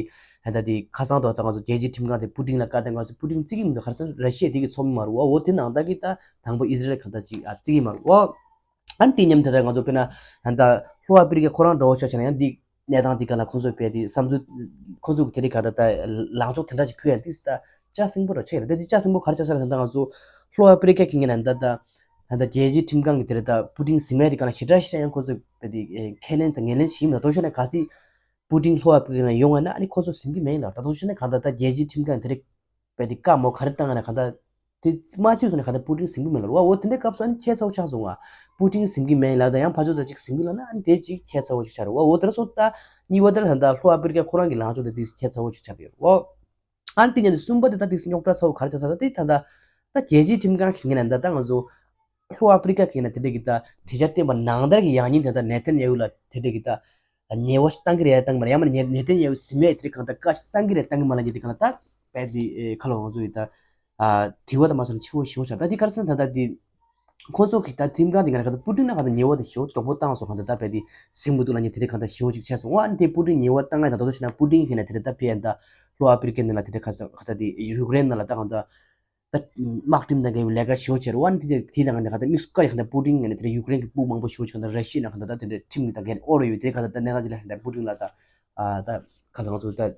ད་དེ་ཁ་སང་དུ་ད་ང་ཚོ་རྒྱལ་སྤྱིའི་ཁྲིམས་ཁང་དེ་པུ་ཏིན་ལ་བཀའ་བཏང་ང་ཚོ་པུ་ཏིན་བརྩི་གི་མི་འདུག་ག་རེ་ཟེར་ན་ར་ཤི་ཡ་དེ་གི་ཚོགས་མི་མ་རེད་བ། འོ་དེ་ནང་ད་གི་ད་དང་པོ་ཨི་ཟི་རལ་གང་ད་ཅིག་ཨ་བརྩི་གི་མ་རེད་བ། ཨ་ནི་དེ་མཉམ་དེ་ད་ང་ཚོ་དཔེར་ན་ད་ལྷོ་ཨ་ཕི་རི་ཀའི་ཁོ་རང་འདྲ་བོ་ཆ་བཞག་ན་ཡང་འདི་གནས་སྟངས་འདི་ག་ལ་ཁོང་ཚོས་བས་དེ་བསམ་ཚུལ་ཁོང་ཚོ་གི་དེ་རིགས་ག་ད་ད་ལངས་ཕྱོགས་དེ་འདྲ་ཅིག་འཁྱོལ་ཡ་འདི་ད་ཅ་སིང་པོ་ར་ཆེ་རེད། ད་འདི་ཅ་སིང་པོ་ག་རེ་ཆ་བཞག་ན་ད་ང་ཚོ་ལྷོ་ཨ་ཕི་རི་ཀ་གི་ངོས་ནས་ད་ད། ད་ལྟ་རྒྱལ་སྤྱིའི་ཁྲིམས་ཁང་གི་དེ་རེད། ད་པུ་ཏིན་ཟིན་མེད་དེ་ག་ལ་ཞེ་དྲག་ཞེ་དྲག་ཡང་ཁོ་ཚོས་བས་དེ་ཁས་ལེན་དང་ངོས་ལེན་བྱེད་མི་འདུག་དོ་ཤོད་ན་གལ་སྲིད་པུ་ཏིན་ལྷོ་ཨ་ཕི་རི་ཀ་ནང་ཡོང་བ་ན་ཨ་ནི་ཁོ་ཚོ་ཟིན་གི་མེད་ལ། ད་དོ་ཤོད་ན་གང་ལྟར་ད་རྒྱལ་སྤྱིའི་ཁྲིམས་ཁང་དེ་རིགས་བས་དེ་བཀའ་མོ་ག་རེ་བཏང་ན་གང་ལྟར་ དེ་མ་བྱས་སོང་ན་ག་ད་པུ་ཏིན་ཟིན་གྱི་མེད་ལབ་རེད་བ། འོ་དེ་འདྲའི་སྐབས་སུ་ཨ་ནི་ཁྱད་མཚར་པོ་ཆགས་སོང་བ། པུ་ཏིན་ཟིན་གྱི་མེད་ལབ་ད་ཡང་ཕར་ཕྱོགས་ད་ཅིག་ཟིན་གྱི་ལབ་ན་ཨ་ནི་དེ་ཅིག་ཁྱད་མཚར་པོ་ཅིག་ཆགས་རེད་བ། འོ་དེ་འདྲ་སོང་ད་གཉིས་པ་དེ་ལ་ད་ལྷོ་ཨ་ཕི་རི་ཀ་ཁོ་རང་གི་ལངས་ཕྱོགས་དེ་དེ་ཁྱད་མཚར་པོ་ཅིག་ཆགས་ཡོད་རེད་བ། ཨ་ནི་དེ་ཉིད་ནས་གསུམ་པ་དེ་ད་དེ་རྙོག་དྲ་ཚ་བོ་ག་རེ་ཆགས་ས་ད་དེ་ད་ད་ད་རྒྱལ་སྤྱིའི་ཁྲིམས་ཁང་གི་ངོས་ནས་ད་ད་ང་ཚོ་ལྷོ་ཨ་ཕི་རི་ཀ་གི་ངོས་ནས་དེ་འདྲ་གི་ད་དྲི་བ་བཏོན་པ་ནང་ལྟར་གྱི་ཡང་སྙིང་དེ་ད་ནེ་ཐན་ཡ་ཧུ་ལ་དེ་འདྲ་གི་ད་ཉེས་པ་ཞིག་བཏང་གི་རེད་བཏང་གི་མ་རེད། ཡང་མིན་ན་ནེ་ཐན་ཡ་ཧུ་ཟིན་མེད་དེ་འདྲ་གང་ད་བཀའ་ཞིག་བཏང་གི་རེད་བཏང་གི་མ་རེད་ཉིད་དེ་གང་ལ་ད་དཔེ་དེ་ཁ་ལོ་ང་ཚོ་ཡི་ད་དྲི་བ་ད་མ་སོང་ཆེ་བོ་ཞེ་བོ་ཆགས། ད་དེ་ག་རེ་ཟེར་ན་ད་ད་དེ། ཁོང་ཚོ་གི་ད་ཁྲིམས་ཁང་དེ་ང་རང་ག་ད་པུ་ཏིན་ན་ག་ད་ཉེས་པ་དེ་ཞེ་པོ་དོག་པོ་བཏང་སོང་། ག་ད་ད་བས་དེ་སེམས་གུ་དུ་ལ་ཉེ་དེ་རེ་ག་ད་ཞེ་པོ་ཅིག་ཆགས་སོང་། ཨ་ནི་དེ་པུ་ཏིན་ཉེས་པ་བཏང་ང་ད་དོ་ཞེ་ན་པུ་ཏིན་གི་ནས་དེ་རེ་ད་ཕེ་ཡན་ད་ལྷོ་ཨ་ཕི་རི་ཀའི་ནང་ལ་དེ་རེ་ག་ས་ག་ས་དེ་ཡུ་ཀེ་རེན་ནང་ལ་ད་ག་ད་ད་དམག་ཁྲིམས་དང་འགལ་བའི་ལས་ཀ་ཞེ་པོ་བྱས་རེད། ཨ་ནི་དེ་དེ་ལ་ང་ནས་ག་ད་དམིགས་སུ་བཀར་ཡ་ག་ད་པུ་ཏིན་གི་ནས་དེ་རེ་ཡུ་ཀེ་རེན་གི་དཔུང་མང་པོ་ཞེ་པོ་ཅིག་ག་ད་ར་ཤི་ཡ་ན་ག་ད་ད་དེ་འདྲ་ཁྲིམས་གི་ད་འགལ་ཨོ་རེ་ཡོད་དེ་ག་ད་ད་གནས་སྟངས་ཅིག་ལ་ཧན་ད་པུ་ཏིན་ལ་ད་ཨ་ད་ག་ད་ང་ཚོ་ད།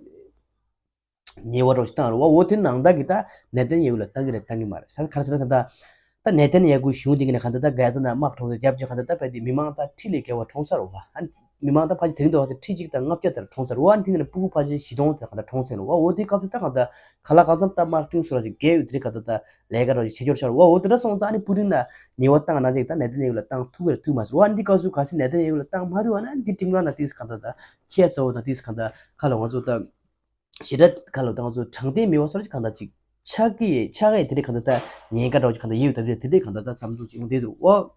ཉེས་པ་རོགས་ཞིག་བཏང་རེད་བ། འོ་དེ་ནང་བདག་གིས་ད་ནེ་ཐན་ཡ་ཧུ་ལ་བཏང་གི་རེད་བཏང་གི་མ་རེད་ཟེར། ག་རེ་ཟེར་ན་ད་ད་ད་ནེ་ཐན་ཡ་ཧུ་གཞུང་དེ་གི་ནས་ག་ད་ད་གྷ་ཛ་ནང་དམག་འཁྲུག་རྒྱབ་ཀྱི་ག་ད་ད་བས་དེ་མི་མང་ད་ཁྲི་ལས་བརྒལ་བ་གྲོངས་ཚར་རེད་བ། ཨ་ནི་མི་མང་ད་ཕལ་ཆེར་དེ་རིང་དུ་བ་ད་ཁྲི་གཅིག་དང་ལྔ་བརྒྱ་དེར་གྲོངས་ཚར་རེད་བ། ཨ་ནི་དེ་ནས་ཕྲུ་གུ་ཕལ་ཆེར་བཞི་སྟོང་དེར་ག་ད་གྲོངས་ཚར་རེད་བ། འོ་དེ་སྐབས་སུ་ད་ག་ད་ག་ལ་གང་འཚམ་ད་དམག་ཁྲིམས་སོགས་ལ་ཅིག་འགལ་ཡོད་དེ་རིང་ག་ད་ད་ལས་ཀ་རོགས་ཅིག་བྱེད་སྐྱོར་ཤར་བ། འོ་དེ་འདྲ་སོང་ཙང་ཨ་ནི་པུ་ཏིན་ལ་ཉེས་པ་བཏང་ན་དེ་ད་ནེ་ཐན་ཡ་ཧུ་ལ་བཏང་ཐུབ་ཀྱི་རེད་ཐུབ་མ་སོང་བ། ཨ་ནི་འདི་སྐབས་སུ་གལ་སྲིད་ནེ་ཐན་ཡ་ཧུ་ལ་བཏང་མ་ཐུབ་བ་ན་ཨ་ནི་འདི་ཁྲིམས་ཁང་ནང་དེ་ག་ད་ད། ཁྱད་མཚར་པོ་དང་དེ་གང་ལྟར་ཁ་ལ་ང་ཚོ་ད་ཞེ་དྲག་ཁ་ལ་ད་ང་ཚོ་དྲང་བདེན་མེད་པ་སོགས་ཀྱི་གང་ལྟར་ཅིག་ཆགས་ཀྱི་ཆགས་ཀྱི་དེ་འདྲ་གང་ལྟར་ད་ཉེན་ཁ་འདྲ་བོ་ཅིག་གང་ལྟར་ཡོད་ད་དེ་དེ་འདྲ་གང་ལྟར་ད་བསམ་ཚུལ་ཅིག་ཡོང་བསྡད་འདུག་ཨོ།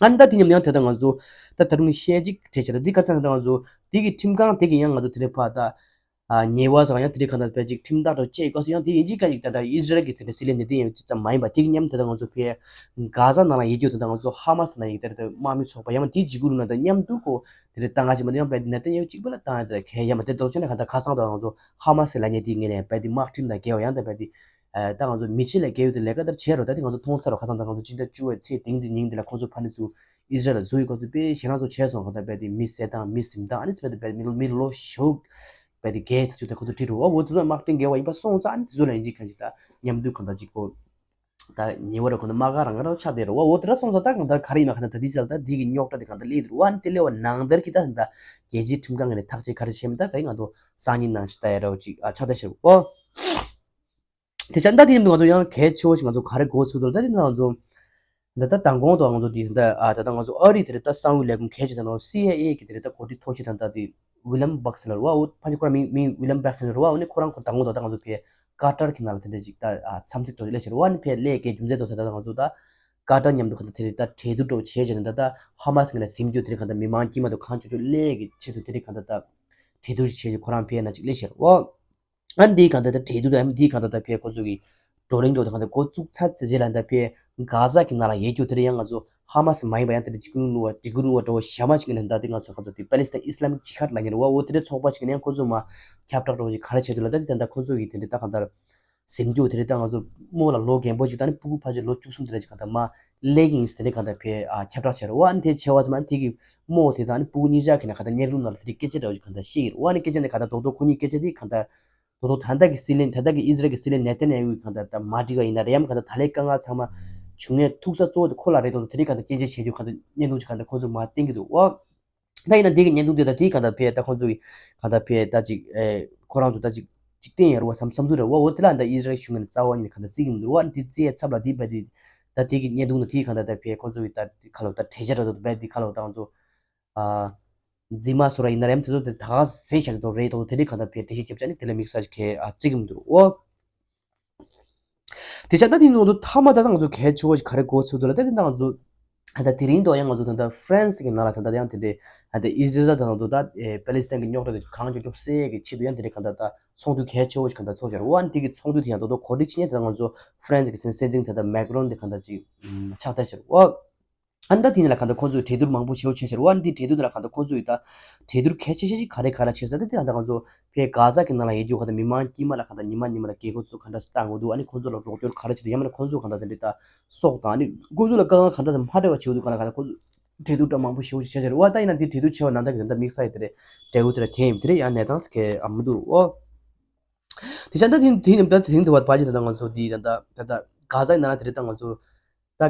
ཨ་ནི་ད་དེ་མཉམ་ཡང་དེ་ད་ང་ཚོ་ད་ད་རུང་བཤད་ཅིག་བྲིས་བྱས་ད་འདི་ག་ཚང་ད་ང་ཚོ་དེ་གི་ཁྲིམས་ཁང་དེ་གི་ཡང་ང་ཚོ་དེ་འདྲ་ཕ་ད་ཉེ་བ་སང་ཡང་དེ་འདྲ་གང་ལྟར་ཕལ་ཅིག་ཁྲིམས་ཐག་འདྲ་བཅད་དགོས་སུ་ཡང་དེ་ཡིན་གཅིག་ག་ཅིག་ད་ད་ཨི་ཟི་རལ་གི་དེ་འདྲ་སྲིད་བློན་དེ་དེ་ཡང་ཅི་ཙམ་མ་ཡིན་པ་དེ་གི་མཉམ་དེ་ད་ང་ཚོ་ཕལ་གྷ་ཛ་ནང་ལ་ཡོད་རྒྱུ་དེ་ད་ང་ཚོ་ཧ་མ་སི་ནང་ཡོད་དེ་ད་དམག་མི་ཚོགས་པ་ཡང་མ་དེ་འཇིགས་སྐུལ་རུ་ན་ད་མཉམ་དུ་ཁོ། དེ་རེད་ད་ང་ཞིག་མ་དེ་ཡང་བལ་དེ་ནད་དེ་ཡང་གཅིག་པ་ལ་བཏང་ཡ་དེ་རེད་གལ་ཡ་མ་དེ་རྡོག་ཆེན་ནས་ག་ད་ཁ་སང་དུ་ང་ཚོ་ཧ་མ་སི་ལ་ཉེ་དེ་ངེས་ནས་བལ་དེ་དམག་ཁྲིམས་དང་འགལ་བ་ཡང་ད་བལ་དེ་ད་ང་ཚོ་མི་ཆེ་ལ་འགལ་བའི་དེ་ལས་ཀ་དེར་བྱས་རོགས་ད་དེ་ང་ཚོ་མཐོང་ཚར་རོགས། ཁ་སང་ད་ང་ཚོ་སྤྱི་ཟླ་བཅུ་བའི་ཚེས་དེང་དེ་ཉིན་དེ་ལ་ཁོ་ཚོ་ཕ་ནི་ཚུ་ཨི་ཟི་རལ་ལ་འཛུལ་ཡོད་སྐབས་སུ་དཔེ་ཞེད་སྣང་ཚོ་བྱས་སོང་། ག་ད་བལ་དེ་མི་བསད་སྟངས་མི་ཟིན་སྟངས་ཨ་ནི་ཚོ་བལ་དེ་མི་མི་ལོ་ཞོག་བལ་དེ་རྒྱལ་ཐག་ཆོད་དེ་ཁོ་ཚོ་ཁྲིད་རོགས། འོ་དེ་ཚོ་དམག་ཁྲིམས་འགལ་བ་ཡིན་པ་སོང་ཙང་ཨ་ནི་དེ་ཚོ་ལ་ཡིན་གཅིག་གང་ཅིག་ད་མཉམ་དུ་གང་ད་གཅིག་གོ་ད་ཉེ་བར་ཁོ་ན་མ་ག་རང་རང་ཆགས་བསྡད་རེད་བ། འོ་དེ་འདྲ་སོང་ཙང་ད་གང་ལྟར་ག་རེ་ཡིན་ན་ག་ན་ད་འདི་ཅག་ད་འདི་གི་རྙོག་དྲ་དེ་གང་ལྟར་སླེབས་འདུག་བ། ཨ་ནི་དེ་སླེབས་པ་ནང་ལྟར་གྱི་ད་ད་རྒྱལ་སྤྱིའི་ཁྲིམས་ཁང་གི་ནས་ཐག་གཅོད་ག་རེ་བྱས་མིན་ད་ད་ང་ཚོ་སང་ཉིན་ནང་ཞིག་ལྟ་ཡ་ར་བ་ཅིག་ཨ་ཆགས་བསྡད་ཤག་ཨོ། དེ་ཆ་ད་དེ་ཡིན་དུས་ང་ཚོ་ཡང་གལ་ཆེ་བོ་ཞིག་ང་ཚོ་ག་རེ་གོ་ཚུལ་འདུག་ད་དེ་ང་ཚོ་ད་ད་དང་གོང་དུ་ང་ཚོ་དེ་ད་ཨ་ད་ད་ང་ཚོ་ཨ་རི་དེ་རེད་ད་གསང་བའི་ལས་ཁུངས་གལ་ཆེ་ད་ནོ་སི་ཨའི་ཨེ་གི་དེ་རེད་ད་འགོ་ཁྲིད་མཐོ་ཤོས་ད་ད་དེ། ཝི་ལམ་བག་སི་ལ་རེད་བ། འོ་ཕ་ཆེ་ཁོ་རང་མིང་མིང་ཝི་ལམ་བག་སི་ལ་རེད་བ། འོ་ནི་ཁོ་རང་ཁོ་དང་པོ་དང་ད་ང་ཚོ་ཕའི་ཀ་ཏར་གྱི་ནང་ལ་དེ་འདྲ་ཅིག་ད་ཨ་འཚམས་གཟིགས་འགྲོ་ཅིག་སླེབས་ཤག་རེད་བ། ཨ་ནི་ཕའི་སླེབས་ཀྱི་རྒྱུ་མཚན་ཐོག་ད་ད་ང་ཚོ་ད་ཀ་ཏར་མཉམ་དུ་ཁོ་ད་དེ་རེད་ད་གྲོས་བསྡུར་འགྲོ་བྱས་བྱས་ནས་ད་ད་ཧ་མ་སི་ངོས་ནས་ཟིན་རྒྱུ་དེ་རེད་གང་ལྟར་མི་མང་དཀྱུས་མ་དང་གང་ལྕོགས་ལྕོགས་སླེབས་ཀྱི་ཆེད་དུ་དེ་རེད་གང་ལྟར་ད་གྲོས་བསྡུར་བྱས་ཀྱི་ཁོ་རང་ཕའི་ན་ཅིག་སླེབས་ཤག་རེད་བ། ཨ་ནི་དེའི་གང་ལྟར་ད་གྲོས་བསྡུར་དང་དེའི་གང་ལྟར་ད་ཕའི་ཁོ་ཚོ་གི་བགྲོ་གླེང་འགྲོ་དང་གང་ལྟར་འགོ་བཙུགས་ཚར་ཚེ་རྗེས་ལ་ད་ཕའི་གྷ་ཛ་གི་ནང་ལ་ཡོད་རྒྱུ་དེ་རེད། ཡང་ང་ཚོ་ཧ་མ་སི་མ་ཡིན་པ་ཡང་དེ་འདྲ་འཇིགས་སྐུལ་རླུང་བ་འཇིགས་སྐུལ་རླུང་བ་འདྲ་བོ་གཞན་མ་ཞིག་གི་ནས་ད་དེ་ང་ཚོ་ག་ཚོད་དེ་པ་ལི་སི་ཐན་ཨི་སི་ལམ་ཇི་ཧཱད་ལབ་མཁན་རེད་བ། འོ་དེ་འདྲའི་ཚོགས་པ་ཞིག་གི་ནས་ཡང་ཁོ་ཚོ་མ་ཁྱབ་བསྒྲགས་འདྲ་བོ་ཞིག་ག་རེ་བྱས་འདུག་ལབ་ད་དེ་ད་ལྟ་ཁོ་ཚོ་གི་དེ་འདྲའི་ད་གང་ལྟར་ཟིན་རྒྱུ་དེ་འདྲའི་ད་ང་ཚོ་རྨོ་ལགས་ལོ་རྒན་པོ་ཅིག་ད་ནི་སྤུ་གུ་ཕལ་ཆེར་ལོ་བཅུ་གསུམ་དེ་འདྲ་ཅིག་གང་ལྟར་མ་སླེབས་ཀྱི་ཡིན་ཟེར་དེ་འདྲའི་གང་ལྟར་ཕའི་ཨ་ཁྱབ་བསྒྲགས་བྱས་རེད་བ། ཨ་ནི་དེ་བྱས་པ་ཙམ་ཨ་ནི་དེ་གི་རྨོ་དེ་ད་ནི་སྤུ་གུ་གཉིས་ཆ་གི་ནས་གང་ལྟར་བརྙན་ཐུང་ནང་ལ་དེ་འདྲའི་སྐད་ཆ་འདྲ་བོ་ཅིག་གང་ལྟར་བཤད་ཀྱི་རེད་བ། ཨ་ནི་སྐད་ཆ་འདི་གང་ལྟར་རྡོག་རྡོག་ཁོ་གཉིས་སྐད་ཆ་དེ་གང་ལྟར་རྡོག་རྡོག་ད་ལྟ་གི་སྲིད་བློན་ད་ལྟ་གི་ཨི་ཟི་རལ་གི་སྲིད་བློན་ནེ་ཐན་ཡ་ཧུ་གང་ལྟར་ད་མ་འགྲིག་པ་ཡིན་ན་རེད་ཡང་གང་ལྟར་ད་ལས་དཀའ་ངལ་ཚང་མ་བྱུང་ཡས་ཐུག་ས་གཙོ་བོ་དེ་ཁོ་ལ་རེད་དོ། དེ་རིང་གང་ལྟར་སྐྱོན་བརྗོད་བྱེད་རྒྱུ་གང་ལྟར་བརྙན་ཐུང་ཅིག་གང་ལྟར་ཁོ་ཚོས་མར་བསྟན་གྱི་འདུག་ཨོ། ད་ཡིན་ན་འདི་གི་བརྙན་ཐུང་དེ་དང་དེའི་གང་ལྟར་ཕེ་ད་ཁོ་ཚོ་གི་གང་ལྟར་ཕེ་ད་ཅིག་ཨེ་ཁོ་རང་ཚོ་ད་ཅིག་ཅིག་བསྟན་ཡ་རུ་བ་བསམ་བསམ་ཚུལ་རེད་བ། འོ་དེ་ལ་ད་ཨི་ཟི་རལ་གཞུང་ནས་རྩ་བ་ཉིད་ནས་གང་ལྟར་བརྩི་གི་མི་འདུག་རུ་བ། འདི་བརྩི་ཡས་ཚབ་ལ་འདི་བས་འདི་ད་དེ་གི་བརྙན་ཐུང་དང་དེའི་གང་ལྟར་ད་ཕེ་ཁོ་ཚོ་གི་ད་ཁ་ལོ་ད་གྲོས་འཆར་ར་ད་བས་འདི་ཁ་ལོ་ད་ང་ཚོ་ཨ། འཛིན་མ་སོ་ར་ཡིན་ན་རེམ་དེ་ཚོ་དེ་ད་ག་ཟེ་བཞག་གི་འདུག་རེད་དོ། དེ་རིགས་གང་ལྟར་ཕེ་འགྲེལ་བཤད་རྒྱབ་ཆ་ནི་དེ་ལ་དམིགས་བསལ་གྱི་ཨ་བརྩི་གི་མི་འདུག་ཨོ། དེ་ཆ་ད་དེ་ནང་དུ་ཐ་མ་ད་ང་ཚོ་གལ་ཆེ་བོ་ཞིག་ག་རེ་གོ་ཚུལ་འདུག་ལ་ད་དེ་ང་ཚོ་ད་དེ་རིང་དུ་ཡང་ང་ཚོ་ད་ད་ཧྥ་རན་སི་གི་ནང་ལ་ད་ད་ཡང་དེ་འདྲའི་ད་ཨི་ཟི་རལ་དང་དུ་ད་པེ་ལི་སི་ཐན་གི་རྙོག་དྲ་དེ་གང་མགྱོགས་མགྱོགས་སེལ་གི་ཆེད་དུ་ཡང་དེ་འདྲའི་གང་ལྟར་ད་ཚོགས་འདུ་གལ་ཆེ་བོ་ཞིག་གང་ལྟར་ཚོགས་བཞག་རེད་བ། ཨ་ནི་དེ་གི་ཚོགས་འདུ་དེ་ཡང་ད་དུ་གོ་སྒྲིག་བྱེད་མཁན་དེ་ད་ང་ཚོ་ཧྥ་རན་སི་གི་སྲིད་སྲིད་འཛིན་དེ་ད་མེག་རོན་དེ་གང་ལྟར་ཅིག་ཕྱག་བསྟར་བྱས་རེད་བ། ཨ་ནི་ད་དེ་ནས་ལ་གང་ལྟར་ཁོང་ཚོས་གྲོས་བསྡུར་མང་པོ་ཞེ་པོ་བྱས་ཤར་བ། ཨ་ནི་དེ་གྲོས་བསྡུར་ནང་ལ་གང་ལྟར་ཁོང་ཚོས་ད་གྲོས་བསྡུར་གལ་ཆེ་ཤོས་ཤིག་ག་རེ་ག་རེ་བྱས་ཟེར་ན་དེ་གང་ལྟར་ང་ཚོ་ཕའི་གྷ་ཟ་གི་ནང་ལ་ཡོད་རྒྱུ་གང་ལྟར་མི་མང་དཀྱུས་མ་ལ་གང་ལྟར་ཉི་མ་ཉི་མ་ལ་རྒྱལ་ཁབ་ཚོ་གང་འདྲ་བཏང་དགོས་འདུག་ཨ་ནི་ཁོང་ཚོ་ལ་རོགས་སྐྱོར་ག་རེ་བྱེད་འདུག་ཡང་མིན་ན་ཁོང་ཚོ་གང་ལྟར་དེ་འདྲའི་ད་སྲོག་དང་ཨ་ནི་ཁོང་ཚོ་ལ་དཀའ་ངལ་གང་འདྲ་ཙམ་མ་འཕྲད་པ་བྱེད་འདུག་གང་ལ་གང་ལྟར་ཁོང་ཚོ་གྲོས་བསྡུར་འདྲ་མང་པོ་ཞེ་པོ་ཞིག་བྱས་ཤར་བ། ད་ཡིན་ན་དེ་གྲོས་བསྡུར་བྱས་པ་ནང་ལྟར་གི་དེ་འདྲ་དམིགས་བསལ་ཡིན་དེ་རེད་འབྲས་བུ་དེ་འདྲ་དེ་ཡིན་དེ་རེད་ཡང་གནས་སྟངས་གལ་ཨ་མི་འདུག་ཨོ། དེ་ཆ་ད་དེ་དེ་ནས་ད་དེ་རིང་དུ་བ་ཕལ་ཆེར་ད་ང་ཚོ་འདི་ད་ད་ད་གྷ་ཟའི་ནང་ལ་དེ་རིང་ད་ང་ཚོ་ད་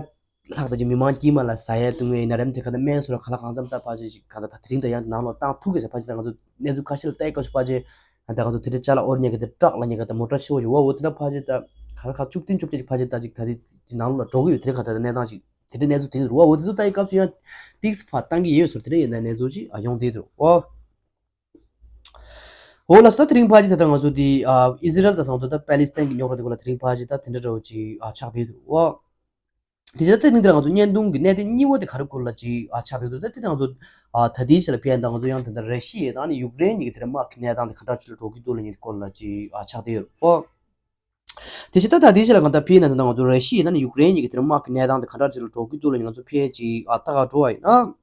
ལྷག་ད་ཀྱི་མི་མང་དཀྱུས་མ་ལ་ཟ་ཡ་བཏུང་ཡ་ཡིན་ན་རེམ་དེ་ག་ད་སྨན་སོགས་ལ་ག་ལ་གང་འཚམ་ད་ཕལ་ཆེར་ཞིག་ག་ད་ད་དེ་རིང་ད་ཡང་ནང་ལོགས་བཏང་ཐུབ་གི་ཟེར་ཕལ་ཆེར་ད་ང་ཚོ་གནས་ཚུལ་ཁ་ཤས་ལ་བལྟས་སྐབས་སུ་ཕལ་ཆེར་ད་ང་ཚོ་དེ་རིང་ཅ་ལག་དབོར་ཉེ་གི་ད་ཊག་ལ་ཉེ་གི་ད་མོ་ཊ་ཆེ་བོ་ཞིག་འོ་འོ་དེ་འདྲ་ཕལ་ཆེར་ད་ ད་ཁ་བཅུ་བདུན་བཅོ་བརྒྱད་ཀྱི་ཕལ་ཆེར་ད་ཅིག་ད་དེ་ནང་ལོགས་ལ་འགྲོ་གི་ཡོད། དེ་རིང་ག་ད་གནས་སྟངས་ཅིག་དེ་འདྲའི་གནས་ཚུལ་དེ་རེད་བ། འོ་དེ་ཚོ་ལྟ་ཡི་སྐབས་སུ་ཡང་ཏིག་ཙམ་ཕར་བཏང་གི་ཡོད་ཟེར། དེ་འདྲ་ཡིན་ན་གནས་ཚུལ་ཅིག་ཨ་ཡོང་བསྡད་འདུག་འོ། འོ་ལགས་སོ། ད་དེ་རིང་ཕལ་ཆེར་ད་ལྟ་ང་ཚོ་དེ་ཨ་ཨི་ཟི་རལ་དང་ད་ལྟ་པེ་ལི་སི་ཐན་གྱི་རྙོག་དྲ་དེ་སྐོར་ལ་དེ་རིང་ཕལ་ཆེར་ད་དེ་འདྲ་འདྲ་བོ་ཅིག་ཨ་ཆགས་བསྡད་འདུག་འོ། དེ་བཞིན་ད་ལྟ་དེ་རིང་འདིར་ང་ཚོ་བརྙན་ཐུང་གི་གནད་དོན་གཉིས་པ་དེ་ག་རེ་སྐོར་ལ་ཅིག་ཨ་ཆགས་བསྡད་འདུག་ད་དེ་ང་ཚོ་ཨ་ད་ལྟའི་ཆ་ལ་ཕན་ད་ང་ཚོ་ཡང་ད་ལྟ་ར་ཤི་ཡ་དང་ནི་ཡུཀ་རེན་གཉིས་ཀྱི་དེ་འདྲ་དམག་གི་གནས་སྟངས་དེ་ག་འདྲ་ཅིག་ལ་འགྲོ་གི་འདུག་ལབ་མཁན་སྐོར་ལ་ཅིག་ཨ་ཆགས་བསྡད་ཡོད་རེད་འོ། དེ་བཞིན་ད་ད་ལྟའི་ཆ་ལ་གང་ལྟར་ཕན་ན་ད་ལྟ་ང་ཚོ་ར་ཤི་ཡ་དང་ནི་ཡུཀ་རེན་གཉིས་ཀྱི་དེ་འདྲ་དམག་གི་གནས་སྟངས་དེ་ག་འདྲ་ཅིག་ལ་འགྲོ་གི་འདུག་ལབ་མཁན་ང་ཚོ་ཕན་ཅིག་ཨ་ལྟ་ག་འགྲོ་བ་ཡིན་ན།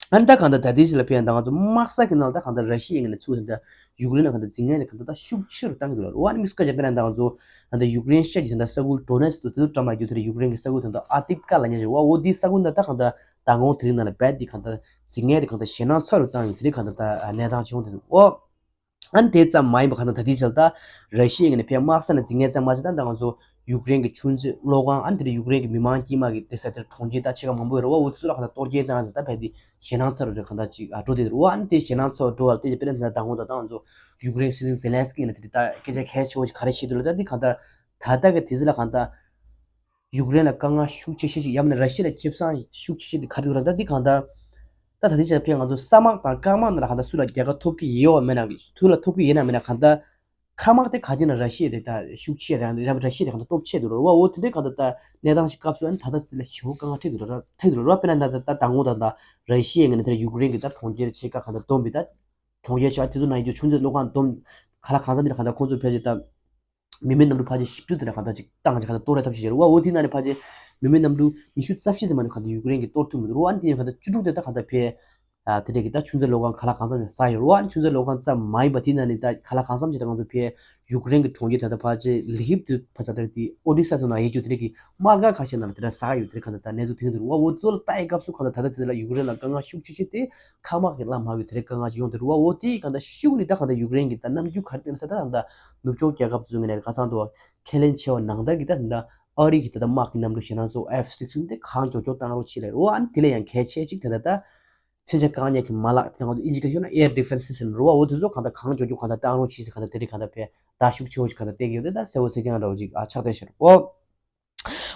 ཨ་ནི་ད་གང་ལྟར་ད་ལྟའི་ཆ་ལ་ཕན་ཡང་ད་ང་ཚོ་དམག་ས་གི་ནང་ལ་ད་གང་ལྟར་ར་ཤི་ཡའི་ངོས་ནས་ཚུར་ད་ལྟ་ཡུཀ་རེན་ལ་གང་ལྟར་འཛིང་ངན་དེ་གང་ལྟར་ད་ཤུགས་ཆེ་རུ་བཏང་གི་འདུག་ལ། འོ་ཨ་ནི་དམིགས་སུ་བཀར་བྱས་དཔེར་ན་ད་ང་ཚོ་ད་ལྟ་ཡུཀ་རེན་ཤར་གྱི་ད་ལྟ་ས་ཁུལ་ཌོ་ནེ་སི་ཀི་དེ་ཚོ་བཀྲམ་ཡོད་དེ་རེད། ཡུཀ་རེན་གྱི་ས་ཁུལ་ད་ལྟ་ཨ་ཏི་ཀ་ལབ་མཁན་ཞིག་འོ་འོ་དེའི་ས་ཁུལ་ད་ད་གང་ལྟར་མདང་དགོང་དེ་རིང་ནང་ལ་རྦད་དེ་གང་ལྟར་འཛིང་ངན་དེ་གང་ལྟར་ཞེད་སྣང་ཚ་རུ་བཏང་ཡོད་དེ་རེད། གང་ལྟར་ད་གནས་སྟངས་བྱུང་དེ་འདུག་འོ། ཨ་ནི་དེ་ཙམ་མ་ཡིན་པ་གང་ལྟར་ད་ལྟའི་ཆར་ད་ར་ཤི་ཡའི་ངོས་ནས་ཕར་དམག་ས་ནས་འཛིང་ངན་ཙམ་མ་བྱས་ད་ད་ང་ཚོ་ཡུཀ་རེན་གྱི་ཆུ་མཛོད་གློག་ཁང་ཨ་ནི་དེ་ལ་ཡུཀ་རེན་གྱི་མི་མང་དཀྱུས་མ་གི་དེ་ས་དེར་གྲོང་ཁྱེར་ད་ཕྱེད་ཀ་མང་པོ་ཡོད་རེད་བ། འོ་དེ་ཚོ་ལ་གང་ལྟར་གཏོར་སྐྱོན་བཏང་ད་ད་རྦད་དེ་ཞེད་སྣང་ཚ་རུ་རེད་གང་ལྟར་ཅིག་ཨ་འགྲོ་བསྡད་རེད་བ། ཨ་ནི་དེ་ཞེད་སྣང་ཚ་རུ་འགྲོ་བ་དེ་དཔེར་ན་ད་ད་ང་ཚོ་ད་ད་ང་ཚོ་ཡུཀ་རེན་སྲིད་འཛིན་ཛེ་ལན་སི་ཀི་ཡིན་ན་དེ་ད་སྐད་ཆ་གལ་ཆེ་བོ་ཞིག་ག་རེ་བཤད་འདུག་ལ། ད་འདི་གང་ལྟར་ད་ལྟ་གི་དུས་ཚོད་ལ་གང་ལྟར། ཡུཀ་རེན་ལ་དཀའ་ངལ་ཤུགས་ཆེ་ཤོས་ཤིག་ཡང་མིན་ན་ར་ཤི་ཡ་ལ་ཁེ་བཟང་ཤུགས་ཆེ་ཤོས་དེ་ག་རེ་འདུག་ལབ་ན། ད་འདི་གང་ལྟར་ད་ད་ལྟའི་ཆར་ཕན་ང་ཚོ་ས་དམག་དང་རྐང་དམག་ནང་ལ་གང་ལྟར་སུ་ལ་རྒྱལ་ཁ་ཐོབ་ཀྱི་ཡོད་མེད་ན་སུ་ལ་ཐོབ་ཀྱི་ཡོད་ན་མེད་ན་གང་ལྟར་ཁ་དམག་དེ་ག་དུས་ན་ར་ཤི་ཡ་དེ་ད་ཤུགས་ཆེ་རང་རང་ར་ཤི་ཡ་དེ་གང་ལྟར་སྟོབས་ཆེ་འདུག་ར་བ། འོ་དེ་འདྲའི་གང་ལྟར་ད་གནས་སྟངས་ཤིག་སྐབས་སུ་ཨ་ནི་ད་ལྟ་དེ་ལ་ཞེ་པོ་དཀའ་ངལ་འཕྲད་འདུག་ར་འཕྲད་འདུག་ར་བ། དཔེར་ན་ད་ད་ད་དང་པོ་ད་ད་ར་ཤི་ཡའི་ངོས་ནས་དེ་ལ་ཡུཀ་རེན་གྱི་ད་གྲོང་ཁྱེར་ཕྱེད་ཀ་གང་ལྟར་བསྡོམས་པའི་ད་གྲོང་ཁྱེར་ཆེ་བ་དེ་ཚོ་ནང་ཡོད་རྒྱུ་ཆུ་མཛོད་གློག་ཁང་བསྡོམས་ག་ལ་གང་འཚམ་མི་ད་གང་ལྟར་ཁོང་ཚོ་ཕལ་ཆེར་ད། མི་མེད་གནམ་གྲུ་ཕལ་ཆེར་བཞི་བཅུ་དེ་འདྲ་གང་ལྟར་ཅིག་བཏང་ཅིག་གང་ལྟར་གཏོར་རེ་ཐབས་ཤེས་བྱས་རེད་བ། འོ་དེའི་ནང་ནས་ཕལ་ཆེར་མི་མེད་གནམ་གྲུ་ཉི་ཤུ་རྩ་བཞི་ཙམ་མ་གཏོགས་གང་ལྟར་ཡུཀ་རེན་གྱིས་གཏོར་ཐུབ་མི་འདུག་རེད་བ། ཨ་ནི་དེ་ཡང་གང་ལྟར་བཅུ་དྲུག་དེ་ད་གང་ལྟར་ཕལ་ཨ་དེ་འདྲས་ཀྱི་ད་ཆུ་མཛོད་གློག་ཁང་ག་ལ་གང་འཚམ་ཅིག་ཟག་ཡོད་རེད་བ། ཨ་ནི་ཆུ་མཛོད་གློག་ཁང་ཙམ་མ་ཡིན་པ་དེའི་ནང་ནས་ད་ག་ལ་གང་འཚམ་ཅིག་ད་ང་ཚོ་ཕལ་ཡུཀ་རེན་གྱི་གྲོང་ཁྱེར་ད་ལྟ་ཕལ་ཆེར་ལི་ཧིབ་དུ་ཕ་ཚ་ད་དེ་ཨོ་ཌི་ས་ཚོ་ནང་ཡོད་རྒྱུ་དེ་འདྲས་ཀྱི་དམག་སྒར་ཁ་ཤས་ནང་ལ་དེ་འདྲ་ཟག་ཡོད་དེ་འདྲས་གང་ལྟར་ད་གནས་ཚུལ་ཐོན་གྱི་འདུག་རེད་བ། འོ་ཚོ་ལ་ལྟ་ཡི་སྐབས་སུ་གང་ལྟར་ད་ལྟ་དེ་ལ་ཡུཀ་རེན་ལ་དཀའ་ངལ་ཤུགས་ཆེ་ཤོས་དེ། ཁ་དམག་གི་ལམ་མ་གི་དེ་རིང་དཀའ་ངལ་ཅིག་ཡོང་དེ་རུ་བ། འོ་དེ་གང་ལྟར་ཤུགས་ནི་ད་གང་ལྟར་ཡུཀ་རེན་གྱི་ད་རྣམ་འགྱུར་ག་རེ་བསྟན་ས་ད་གང་ལྟར་ནུབ་ཕྱོགས་རྒྱལ་ཁབ་ཚོའི་ངོས་ནས་ཁ་སང་དུ་ཁས་ལེན་བྱས་པ་ནང་ལྟར་གྱི་ད་གང་ལྟར་ཨ་རི་གི་ད་ལྟ་དམག་གི་གནམ་གྲུ་ཞེད་སྣང་ཚ་བོ་ཨེཕ་སིགས་ཊིན་དེ་གང་མགྱོགས་མགྱོགས་བཏང་རོགས་བྱེད་ལབ་རུ་བ། ཨ་ནི་དེ་ལས་ཡང་གལ་ཆེ་ཅིག་ད་ལྟ་ད་མཚོན་ཆ་བཀག་ཉར་གྱི་མ་ལག་དེ་ང་ཚོ་ཨིན་ཇི་སྐད་ཤོད་ན་air defense system རུ་བ། འོ་དེ་ཚོ་གང་ལྟར་གང་མགྱོགས་མགྱོགས་གང་ལྟར་བཏང་རོགས་བྱེད་ཟེར་གང་ལྟར་དེ་རིང་གང་ལྟར་ཕེ་ད་ཤུགས་ཆེ་བོ་ཞིག་གང་ལྟར་བསྟན་གྱི་ཡོད་དེ་ད་གསལ་བོ་གསལ་རྐྱང་འདྲ་བོ་ཅིག་ཨ་ཆགས་བསྡད་ཤག་རུ་བ།